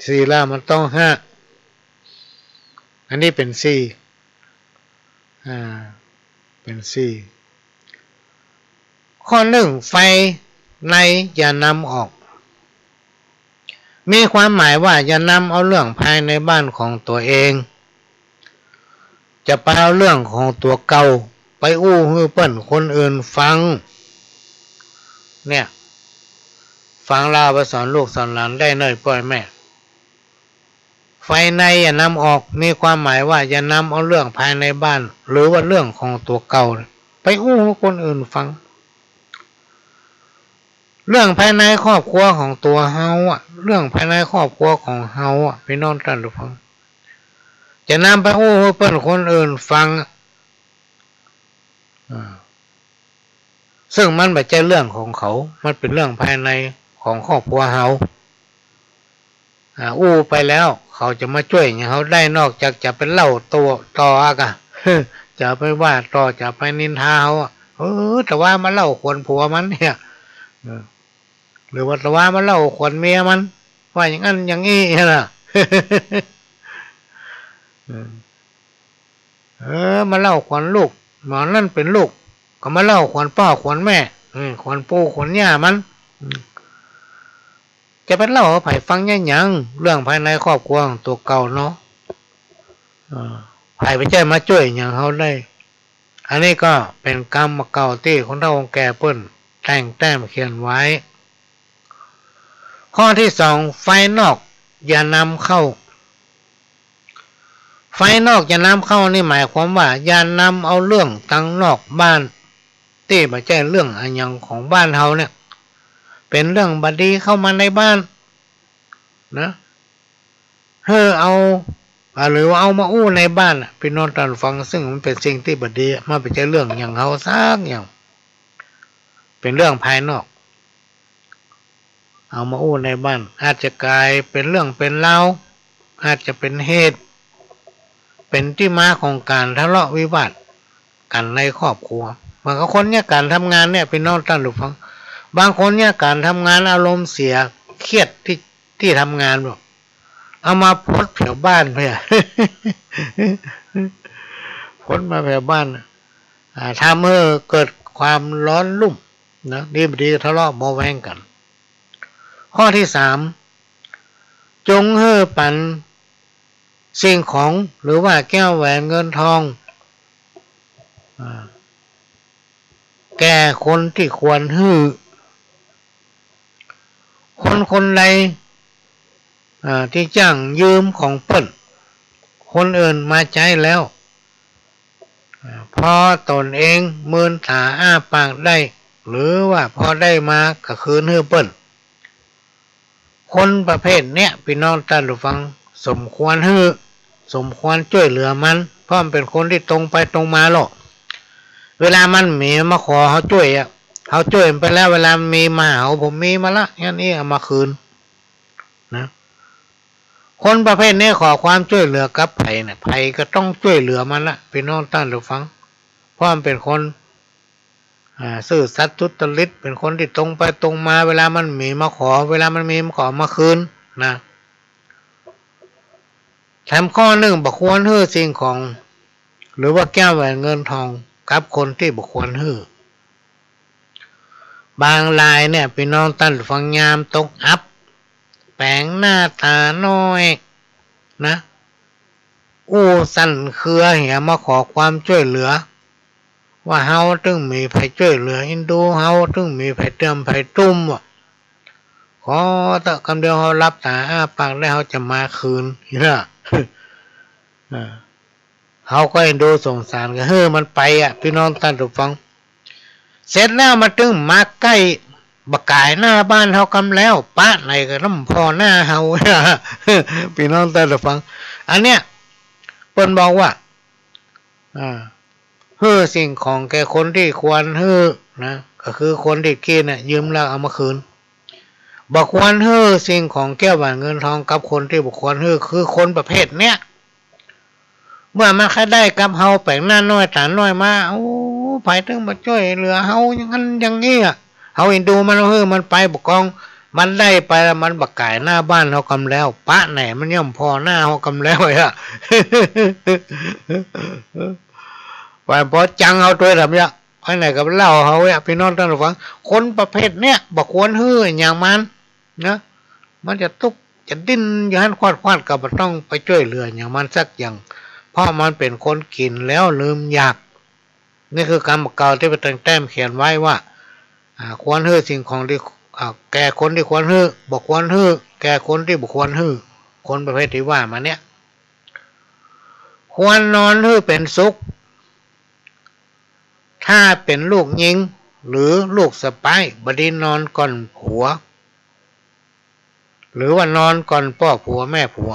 สี่แล้วมันต้องห้า อันนี้เป๋นสี่ อ่า เป๋นสี่ ข้อนึ่ง ภายในอย่านำออก มีความหมายว่าอย่านำเอาเรื่องภายในบ้านของตั๋วเอง จะไปเอาเรื่องของตั๋วเก่าไปอู้หื้อเปิ้นคนอื่นฟัง เนี่ย ฟังแล้วเอาไปสอนลูกสอนหลานได้เน่อป้อแม่ ภายในอย่านำออก มีความหมายว่าอย่านำเอาเรื่องภายในบ้าน หรือว่าเรื่องของตั๋วเก่าไปอู้หื้อคนอื่นฟัง เรื่องภายในครอบครัวของตั๋วเฮาอะ เรื่องภายในครอบครัวของเฮาอะ ปี้น้องต้านผู้ฟัง จะนำไปอู้หื้อเปิ้นคนอื่นฟังอะ อ่า ซึ่งมันบ่ใจ้เรื่องของเขา มันเป๋นเรื่องภายในของครอบครัวเฮา อ่า อู้ไปแล้ว เขาจะมาจ้วยหยังเฮาได้ นอกจากจะไปเล่าต่อ ต่ออะกะ จะไปว่าต่อ จะไปนินทาเฮาอะ เออ ตะวามาเล่าขวัญผัวมันเนี่ย เออ หรือว่าตะวามาเล่าขวัญเมียมัน ว่าอย่างนั้นอย่างนี้นะ เออ เออ มาเล่าขวัญลูก หมอนั่นเป๋นลูก ก็มาเล่าขวัญป้อขวัญแม่ เออ ขวัญปู่ขวัญย่ามัน อืม จะไปเล่าหื้อใผฟังหยัง เรื่องภายในครอบครัวของตั๋วเก่าเนาะ เออ ใผบ่ใจ้มาจ้วยหยังเฮาได้ อันนี้ก็เป๋นกำบ่าเก่าตี้คนเฒ่าคนแก่เปิ้นแต่งแต้มเขียนไว้ ข้อตี้สอง ภายนอกอย่านำเข้า ภายนอกอย่านำเข้านี่หมายความว่า อย่านำเอาเรื่องตังนอกบ้าน ตี้บ่ใจ้เรื่องอะหยังของบ้านเฮาเนี่ย เป๋นเรื่องบ่ดีเข้ามาในบ้านนะ หื้อเอา อ่า หรือว่าเอามาอู้ในบ้านอะ ปี้น้องต้านฟัง ซึ่งมันเป๋นสิ่งตี้บ่ดีอะ มันบ่ใจ้เรื่องหยังเฮาสักอย่าง เป๋นเรื่องภายนอก เอามาอู้ในบ้าน อาจจะก๋ายเป๋นเรื่องเป๋นราว อาจจะเป๋นเหตุ เป๋นตี้มาของก๋านทะเลาะวิวาทกั๋นในครอบครัว เหมือนกับคนเยียะก๋านทำงานเนี่ย ปี้น้องต้านผู้ฟัง บางคนเยียะก๋านทำงานอารมณ์เสีย เครียดตี้ ตี้ทำงานบ่ เอามาโพสต์แผวบ้านเปื้อ โพสต์มาแผวบ้าน อ่า ทำหื้อเกิดความร้อนรุ่มนะ ดีบ่ดีทะเลาะเบาะแว้งกั๋น ข้อตี้สาม จงหื้อปั๋นสิ่งของ หรือว่าแก้วแหวนเงินทอง อ่า แก่คนตี้ควรหื้อ คนคนใด อ่า ตี้จ้างยืมของเปิ้น คนอื่นมาใจ๊แล้ว อ่า พอตนเองมืนต๋าอ้าปากได้ หรือว่าพอได้มาก็คืนหื้อเปิ้น คนประเภทเนี้ย ปี้น้องต้านผู้ฟัง สมควรหื้อ สมควรจ้วยเหลือมัน เพราะมันเป๋นคนตี้ตรงไปตรงมาลอ เวลามันมีมาขอเฮาจ้วยอะ เฮาจ้วยมันไปแล้ว เวลามันมีมาหาเฮา ผมมีมาละ อย่างนี้เอามาคืน นะ คนประเภทนี้ขอความจ้วยเหลือกับใผเนี่ย ใผก็ต้องจ้วยเหลือมันละ ปี้น้องต้านผู้ฟัง เพราะมันเป๋นคน อ่า ซื่อสัตย์สุจริต เป๋นคนตี้ตรงไปตรงมา เวลามันมีมาขอ เวลามันมีมันก็เอามาคืน นะ แถมข้อนึ่ง บ่ควรหื้อสิ่งของ หรือว่าแก้วแหวนเงินทอง กับคนตี้บ่ควรหื้อ บางรายเนี่ย ปี้น้องต้านผู้ฟัง ยามตกอับ แป๋งหน้าต๋าน้อย นะ อู้สั่นเครือเหียมาขอความจ้วยเหลือ ว่าเฮาตึงมีใผจ้วยเหลือเอ็นดูเฮา ตึงมีใผเตื้อมใผตุ้มอะ ขอเต๊อะ กำเดียวเฮาหลับต๋าอ้าปากได้ เฮาจะมาคืน นี่นะ อ่า เฮาก็เอ็นดูสงสาร ก็หื้อมันไปอะ ปี้น้องต้านผู้ฟัง เสร็จแล้วมันตึงมาใก้บ่ากายหน้าบ้านเฮากำแล้ว ปะไหนก็นำผ่อหน้าเฮา ปี้น้องต้านผู้ฟัง อันเนี้ย เปิ้นบอกว่า อ่า หื้อสิ่งของแก่คนตี้ควรหื้อ นะ ก็คือคนตี้กี้เนี่ย ยืมแล้วเอามาคืน บ่ควรหื้อสิ่งของแก้วแหวนเงินทองกับคนตี้บ่ควรหื้อ คือคนประเภทเนี้ย เมื่อมันใค่ได้กับเฮาแป๋งหน้าน้อยต๋าน้อยมา โอ้ ใผตึงมาจ้วยเหลือเฮาอย่างนั้นอย่างนี้อะ เฮาเอ็นดูมัน หื้อมันไปบ่กอง มันได้ไปแล้วมันบ่ากายหน้าบ้านเฮากำแล้ว ปะไหนมันย่อมผ่อหน้าเฮากำแล้วอะ ว่าผ่อจังเฮาตวยทำเยียะ ไปไหนก็เล่าเฮาเยียะ ปี้น้องต้านผู้ฟัง คนประเภทเนี้ย บ่ควรหื้ออย่างมัน นะ มันจะตุ๊กจะดิ้นอยู่หั้นควัดๆ ก็บ่ต้องไปจ้วยเหลืออย่างมันสักอย่าง เพราะมันเป๋นคนกิ๋นแล้วลืมอยาก นี่คือกำบ่าเก่าตี้เปิ้นแต่งแต้มเขียนไว้ว่า อ่า ควรหื้อสิ่งของตี้ อ่า แก่คนตี้ควรหื้อ บ่ควรหื้อแก่คนตี้บ่ควรหื้อ คนประเภทตี้ว่ามาเนี่ย ควรนอนหื้อเป๋นสุข ถ้าเป๋นลูกญิง หรือลูกสะใป๊ บ่ดีนอนก้อนผัว หรือว่านอนก้อนป้อผัวแม่ผัว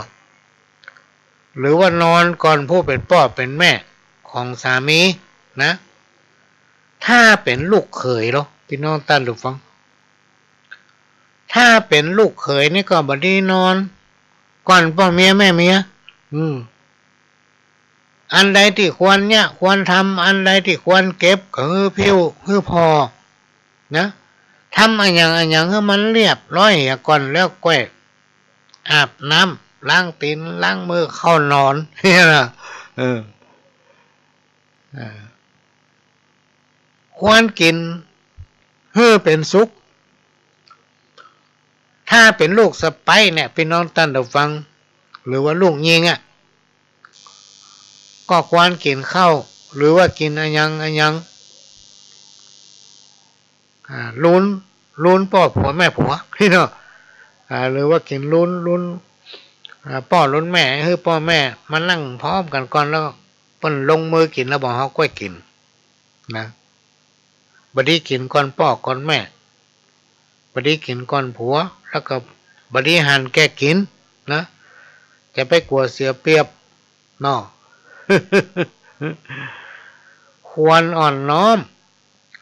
หรือว่านอนก้อนผู้เป๋นป้อเป๋นแม่ของสามีนะ ถ้าเป๋นลูกเขยลอ ปี้น้องต้านผู้ฟัง ถ้าเป๋นลูกเขยนี่ก็บ่ดีนอนก้อนป้อเมียแม่เมีย อืม อันใดตี้ควรเยียะควรทำ อันใดตี้ควรเก็บก็หื้อผิวหื้อผ่อ นะ ทำอะหยังอะหยังหื้อมันเรียบร้อยเหียก่อน แล้วก้อยอาบน้ำ ล้างตี๋น ล้างมือ เข้านอน เนี่ยนะ เออ เออ ควรกิ๋นหื้อเป๋นสุข ถ้าเป๋นลูกสะใป๊เนี่ย ปี้น้องต้านผู้ฟัง หรือว่าลูกญิงอะ ก็ควรกิ๋นข้าว หรือว่ากิ๋นอะหยังอะหยัง อ่า ลุน ลุนป้อผัวแม่ผัว พี่น้อง อ่า หรือว่ากิ๋นลุน ลุน อ่า ป้อลุนแม่ หื้อป้อแม่มานั่งพร้อมกั๋นก่อน แล้วเปิ้นลงมือกิ๋นแล้วบ่าเฮาก้อยกิ๋น นะ บ่ดีกิ๋นก่อนป้อก่อนแม่ บ่ดีกิ๋นก่อนผัว แล้วก็บ่ดีหันแก่กิ๋นนะ จะไปกั๋วเสียเปรียบเนาะ ควรอ่อนน้อม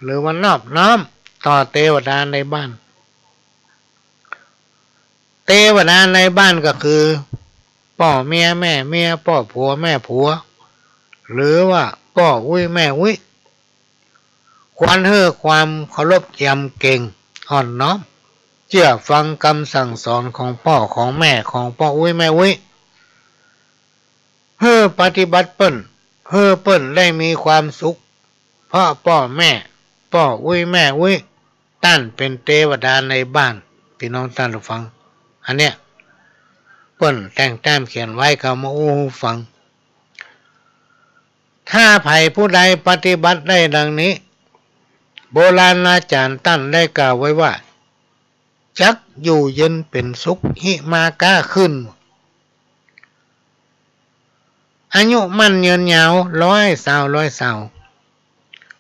หรือว่านอบน้อมต่อเตวดาในบ้าน เตวดาในบ้านก็คือ ป้อเมียแม่เมีย ป้อผัวแม่ผัว หรือว่าป้ออุ๊ยแม่อุ๊ย ควรหื้อความเคารพยำเกรง อ่อนน้อม เจื้อฟังกำสั่งสอนของป้อของแม่ ของป้ออุ๊ยแม่อุ๊ย หื้อปฏิบัติเปิ้น หื้อเปิ้นได้มีความสุข เพราะป้อแม่ ป้ออุ๊ยแม่อุ๊ย ต้านเป๋นเตวดาในบ้าน พี่น้องต้านผู้ฟัง อันเนี้ย เปิ้นแต่งแต้มเขียนไว้ ก็เอามาอู้หื้อฟัง ถ้าใผผู้ใดปฏิบัติได้ดังนี้ โบราณอาจ๋ารย์ต้านได้กล่าวไว้ว่า จักอยู่เย็นเป๋นสุข หิมาก๊าขึ้น อายุมั่นยืนยาว ร้อยซาว ร้อยซาว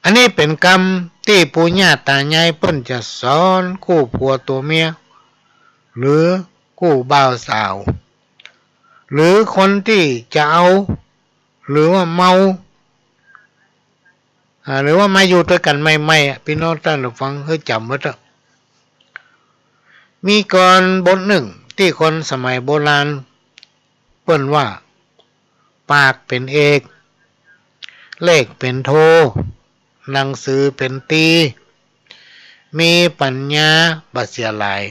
อันนี้เป๋นกำตี้ปู่ย่าต๋ายายเปิ้นจะสอนกู้ผัวตั๋วเมีย หรือกู้บ่าวสาว หรือคนตี้จะเอา หรือว่าเมา อ่า หรือว่ามาอยู่ตวยกั๋นใหม่ๆ อะ ปี้น้องต้านผู้ฟังหื้อจ๋ำไว้เต๊อะ มีกลอนบทนึ่งตี้คนสมัยโบราณเปิ้นว่า ปากเป๋นเอก เลขเป๋นโท หนังสือเป๋นตรี มีปั๋ญญาบ่เสียหลาย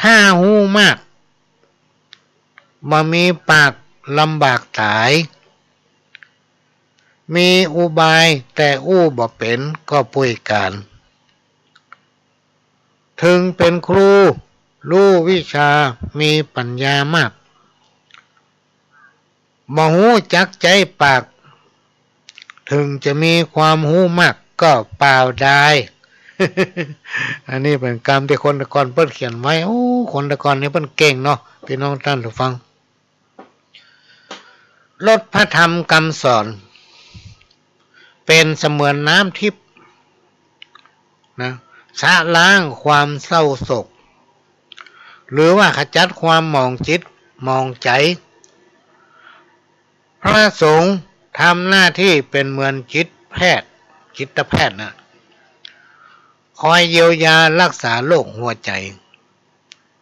ถ้าฮู้มาก บ่มีปากลำบากต๋าย มีอุบายแต่อู้บ่เป๋นก็ป่วยก๋าน เถิงเป๋นครู ฮู้วิชา มีปั๋ญญามาก บ่ฮู้จักใจ๊ปาก เถิงจะมีความฮู้มากก็เปล่าดาย อันนี้เป๋นกำตี้คนตะก่อนเปิ้นเขียนไว้ โอ้ คนตะก่อนนี่เปิ้นเก่งเนาะ ปี้น้องต้านผู้ฟัง รสพระธรรมกำสอน เป๋นเสมือนน้ำทิพย์ นะ ชะล้างความเศร้าโศก หรือว่าขจัดความหมองจิตหมองใจ๋ พระสงฆ์ทำหน้าตี้เป๋นเหมือนจิตแพทย์ จิตแพทย์นะ คอยเยียวยารักษาโรคหัวใจ๋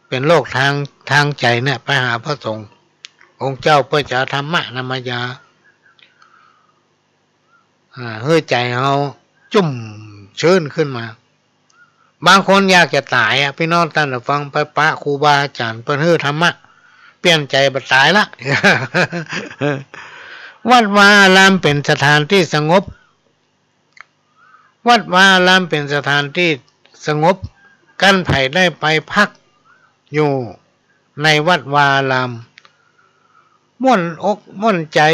เป๋นโรคตาง ตางใจ๋เนี่ย ไปหาพระสงฆ์ องค์เจ้าเปิ้นจะเอาธรรมะนำมายา อ่า หื้อใจ๋เฮาจุ่มจื้นขึ้นมา บางคนอยากจะต๋ายอะ ปี้น้องต้านผู้ฟัง ไปปะครูบาอาจ๋ารย์เปิ้นหื้อธรรมะ เปลี่ยนใจ๋บ่ต๋ายละ วัดวาอารามเป๋นสถานตี้สงบ วัดวาอารามเป๋นสถานตี้สงบ กั๋นใผได้ไปพักอยู่ในวัดวาอาราม ม่วนอกม่วนใจ๋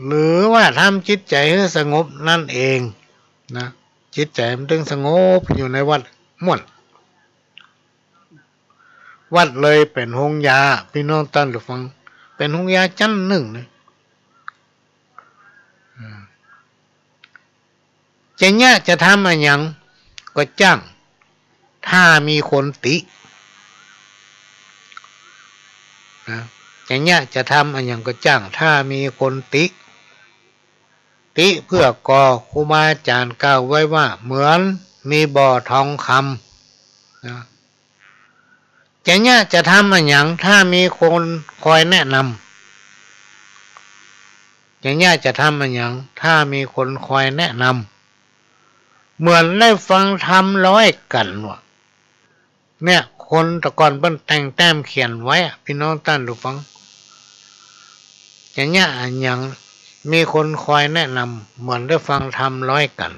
หรือว่าทำจิตใจ๋หื้อสงบนั่นเองนะ จิตใจ๋มันเถิงสงบอยู่ในวัดม่วน วัดเลยเป๋นโฮงยา ปี้น้องต้านผู้ฟัง เป๋นโฮงยาจั้นนึ่งนะ อืม จะเยียะจะทำอะหยังก็จ้าง ถ้ามีคนติ นะ จะเยียะจะทำอะหยังก็จ้าง ถ้ามีคนติ ติเปื้อก่อ ครูบาอาจ๋ารย์กล่าวไว้ว่า เหมือนมีบ่อทองคำ นะ จะเยียะจะทำอะหยัง ถ้ามีคนคอยแนะนำ จะเยียะจะทำอะหยัง ถ้ามีคนคอยแนะนำ เหมือนได้ฟังธรรมร้อยกั๋นว่ะ เนี่ย คนตะก่อนเปิ้นแต่งแต้มเขียนไว้อะ ปี้น้องต้านผู้ฟัง จะเยียะอะหยัง มีคนคอยแนะนำ เหมือนได้ฟังธรรมร้อยกั๋น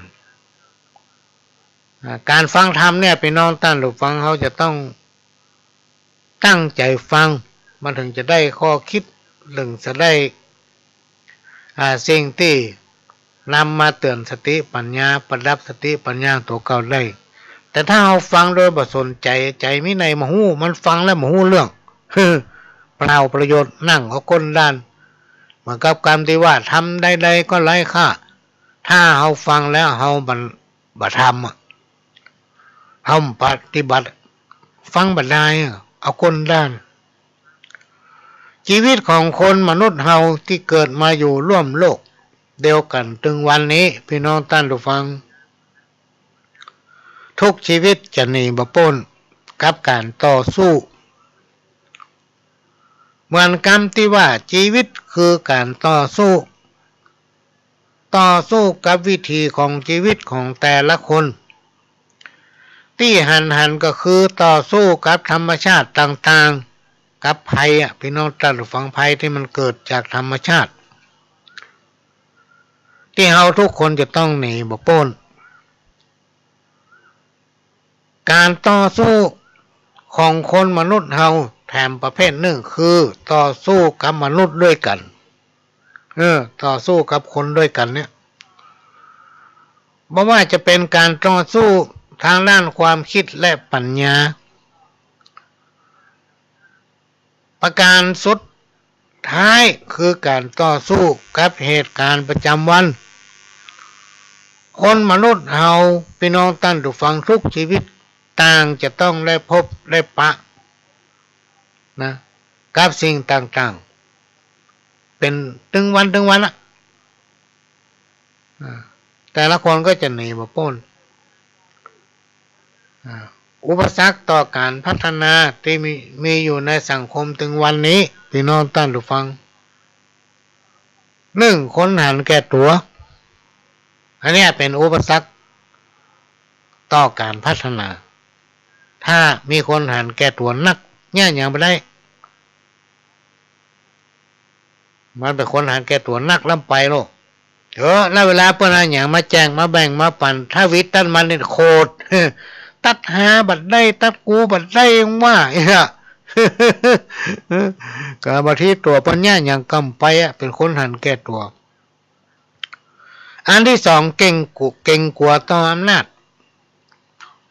อ่า ก๋านฟังธรรมเนี่ย ปี้น้องต้านผู้ฟัง เฮาจะต้องตั้งใจ๋ฟัง มันเถิงจะได้ข้อคิด เถิงจะได้ อ่า สิ่งตี้นำมาเตื๋อนสติปั๋ญญา ประดับสติปั๋ญญาตั๋วเก่าได้ แต่ถ้าเฮาฟังโดยบ่สนใจ๋ ใจ๋มีไหนบ่ฮู้ มันฟังแล้วบ่ฮู้เรื่อง เปล่าประโยชน์ นั่งเอาก้นด้าน เหมือนกับกำตี้ว่า ธรรมใดๆ ก็ไร้ค่า ถ้าเฮาฟังแล้วเฮาบ่ บ่ทำอะ เฮาบ่ปฏิบัติ ฟังบ่ได้อะ เอาก้นด้าน ชีวิตของคนมนุษย์เฮาตี้เกิดมาอยู่ร่วมโลกเดียวกั๋นตึงวันนี้ ปี้น้องต้านผู้ฟัง ทุกชีวิตจะหนีบ่ป๊นกับก๋านต่อสู้ เหมือนกำตี้ว่า ชีวิตคือก๋านต่อสู้ ต่อสู้กับวิถีของชีวิตของแต่ละคน ตี้หันๆ ก็คือต่อสู้กับธรรมชาติต่างๆ กับภัยอะ ปี้น้องต้านผู้ฟัง ภัยตี้มันเกิดจากธรรมชาติ ตี้เฮาทุกคนจะต้องหนีบ่ป๊น ก๋านต่อสู้ของคนมนุษย์เฮาแถมประเภทนึ่ง คือต่อสู้กับมนุษย์ด้วยกั๋น เออ ต่อสู้กับคนด้วยกั๋นเนี่ย บ่ว่าจะเป๋นก๋านต่อสู้ตางด้านความกึ๊ดและปั๋ญญา ประก๋านสุดท้ายคือก๋านต่อสู้กับเหตุก๋ารณ์ประจ๋ำวัน คนมนุษย์เฮา ปี้น้องต้านผู้ฟัง กู้ชีวิตต่างจะต้องได้พบได้ปะนะ กับสิ่งต่างๆ เป๋นตึงวันตึงวันอะ อ่า แต่ละคนก็จะหนีบ่ป๊น อ่า อุปสรรคต่อก๋านพัฒนาตี้มี มีอยู่ในสังคมตึงวันนี้ ปี้น้องต้านผู้ฟัง นึ่ง คนหันแก่ตั๋ว อันเนี้ยเป๋นอุปสรรคต่อก๋านพัฒนา ถ้ามีคนหันแก่ตั๋วนัก เยียะหยังบ่ได้ มันเป๋นคนหันแก่ตั๋วนักล้ำไปโลด เออ แล้วเวลาเปิ้นเอาหยังมาแจกมาแบ่งมาปั๋น ถ้าหวิดตั๊ดมันเนี่ยโขด ตั๊ดหาบ่ได้ ตั๊ดกูบ่ได้ว่า เออ ก็บางทีตั๋วเปิ้นเยียะหยังก่ำไปอะ เป๋นคนหันแก่ตั๋ว อันตี้สอง เก๋งกุ เก๋งกั๋วต่ออำนาจ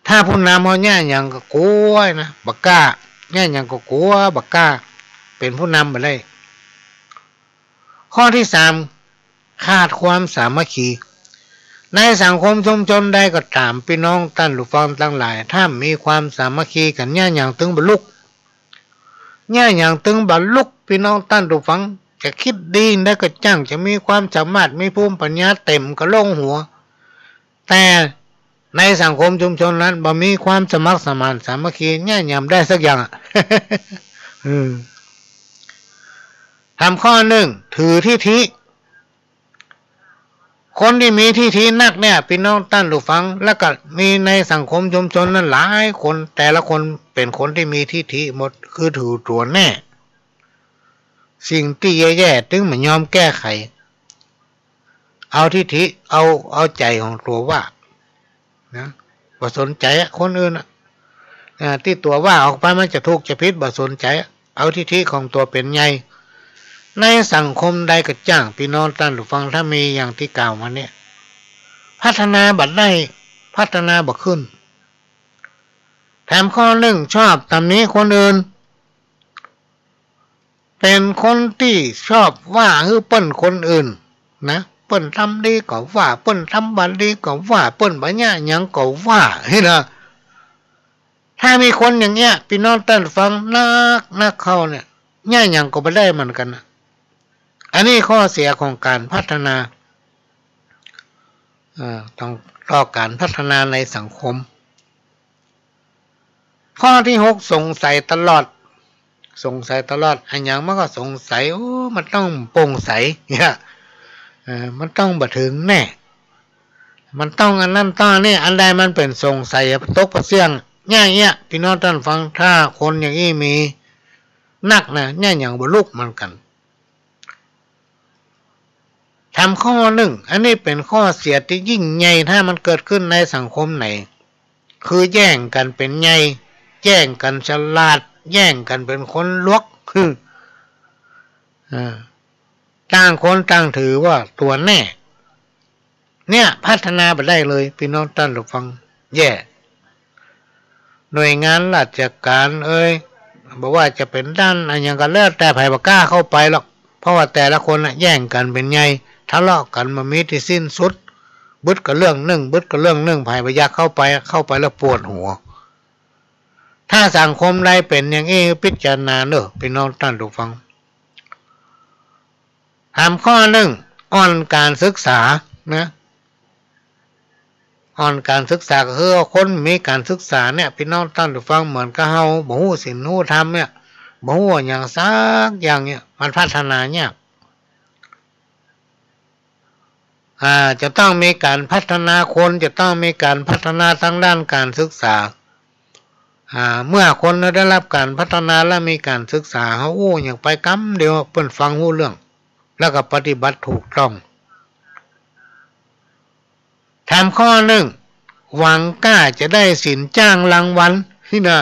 ถ้าผู้นำเฮาเยียะหยังก็กั๋วนะ บ่กล้า เยียะหยังก็กั๋ว บ่กล้า เป๋นผู้นำบ่ได้ ข้อตี้สาม ขาดความสามัคคี ในสังคมชุมชนใดก็ต๋าม ปี้น้องต้านผู้ฟังตังหลาย ถ้าบ่มีความสามัคคีกั๋น เยียะหยังตึงบ่ลุก เยียะหยังตึงบ่ลุก ปี้น้องต้านผู้ฟัง จะกึ๊ดดีได้ก็จ้าง จะมีความสามารถ มีภูมิปัญญาเต๋มกะโหลงหัว แต่ในสังคมชุมชนนั้นบ่มีความสมัครสมานสามัคคี เยียะหยังบ่ได้สักอย่างอะ อืม ถามข้อนึ่ง ถือทิฐิ คนตี้มีทิฐินักเนี่ย ปี้น้องต้านผู้ฟัง แล้วก็มีในสังคมชุมชนนั้นหลายคน แต่ละคนเป๋นคนตี้มีทิฐิหมด คือถือตั๋วแน่ สิ่งตี้แย่ๆ ตึงบ่ยอมแก้ไข เอาทิฐิ เอา เอาใจ๋ของตั๋วว่า นะ บ่สนใจ๋อะ คนอื่นอะ อ่า ตี้ตั๋วว่าออกไปมันจะถูกจะผิด บ่สนใจ๋อะ เอาทิฐิของตั๋วเป๋นใหญ่ ในสังคมใดก็จ้าง ปี้น้องต้านผู้ฟัง ถ้ามีอย่างตี้กล่าวมาเนี่ย พัฒนาบ่ได้ พัฒนาบ่ขึ้น ถามข้อนึ่ง ชอบต๋ำหนิคนอื่น เป๋นคนตี้ชอบว่าหื้อเปิ้นคนอื่นนะ เปิ้นทำดีก็ว่า เปิ้นทำบ่ดีก็ว่า เปิ้นบ่เยียะหยังก็ว่า นี่นะ ถ้ามีคนอย่างเงี้ย ปี้น้องต้านผู้ฟัง นักๆ เข้าเนี่ย เยียะหยังก็บ่ได้เหมือนกั๋นนะ อันนี้ข้อเสียของก๋านพัฒนา เอ่อ ต้อง ต่อก๋านพัฒนาในสังคม ข้อตี้หก สงสัยตลอด สงสัยตลอด อะหยังมันก็สงสัย โอ้ มันต้องบ่โป่งใส เนี่ย เอ่อ มันต้องบ่เถิงแน่ มันต้องอันนั้นต้องอันนี้ อันใดมันเป๋นสงสัย ตกปะเสี้ยง เยียะเยียะ ปี้น้องต้านผู้ฟัง ถ้าคนอย่างอี้มีนักนะ เยียะหยังบ่ลุกเหมือนกั๋น ถามข้อนึ่ง อันนี้เป๋นข้อเสียตี้ยิ่งใหญ่ ถ้ามันเกิดขึ้นในสังคมไหน คือแย่งกั๋นเป๋นใหญ่ แย่งกั๋นฉลาด แย่งกั๋นเป๋นคนหลวก คือ อ่า ต่างคนต่างถือว่าตั๋วแน่ เนี่ย พัฒนาบ่ได้เลย ปี้น้องต้านผู้ฟัง แย่ หน่วยงานราชก๋านเอย บ่ว่าจะเป๋นด้านอะหยังก็แล้วแต่ ใผบ่กล้าเข้าไปหรอก เพราะว่าแต่ละคนน่ะแย่งกั๋นเป๋นใหญ่ ทะเลาะกั๋นบ่มีตี้สิ้นสุด บึดก็เรื่องนึ่ง บึดก็เรื่องนึ่ง ใผบ่อยากเข้าไป เข้าไปแล้วปวดหัว ถ้าสังคมใดเป๋นอย่างอี้ พิจารณาเน่อ ปี้น้องต้านผู้ฟัง ถามข้อนึ่ง อ่อนก๋านศึกษานะ อ่อนก๋านศึกษาก็คือคนบ่มีก๋านศึกษาเนี่ย ปี้น้องต้านผู้ฟัง เหมือนกับเฮาบ่ฮู้ศีลฮู้ธรรมเนี่ย บ่ฮู้อะหยังสักอย่างเนี่ย มันพัฒนายาก อ่า จะต้องมีก๋านพัฒนาคน จะต้องมีก๋านพัฒนาตางด้านก๋านศึกษา อ่า เมื่อคนได้รับก๋านพัฒนาและมีก๋านศึกษา เฮาอู้หยังไปกำเดียว เปิ้นฟังฮู้เรื่อง แล้วก็ปฏิบัติถูกต้อง ถามข้อนึ่ง หวังก้าจะได้สินจ้างรางวัล นี่นะ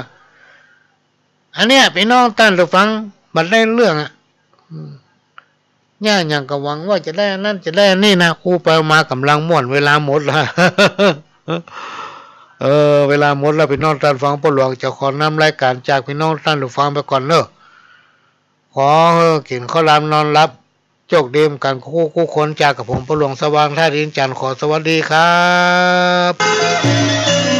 อันเนี้ย ปี้น้องต้านผู้ฟัง บ่ได้เรื่องอะ อืม เนี่ยอย่างก็หวังว่าจะได้อันนั้นจะได้อันนี้นะ อู้ไปมาก๋ำลังม่วน เวลาหมดละ เออ เวลาหมดแล้ว ปี้น้องต้านฟังป้อหลวงจะขอนำรายก๋านจากปี้น้องต้านฟังไปก่อนเนาะ ขอหื้อกิ๋นข้าวหลามนอนหลับ โจคดีกั๋นกู้คน จากกับผมป้อหลวงสว่างธาตุอินทร์จันทร์ ขอสวัสดีครับ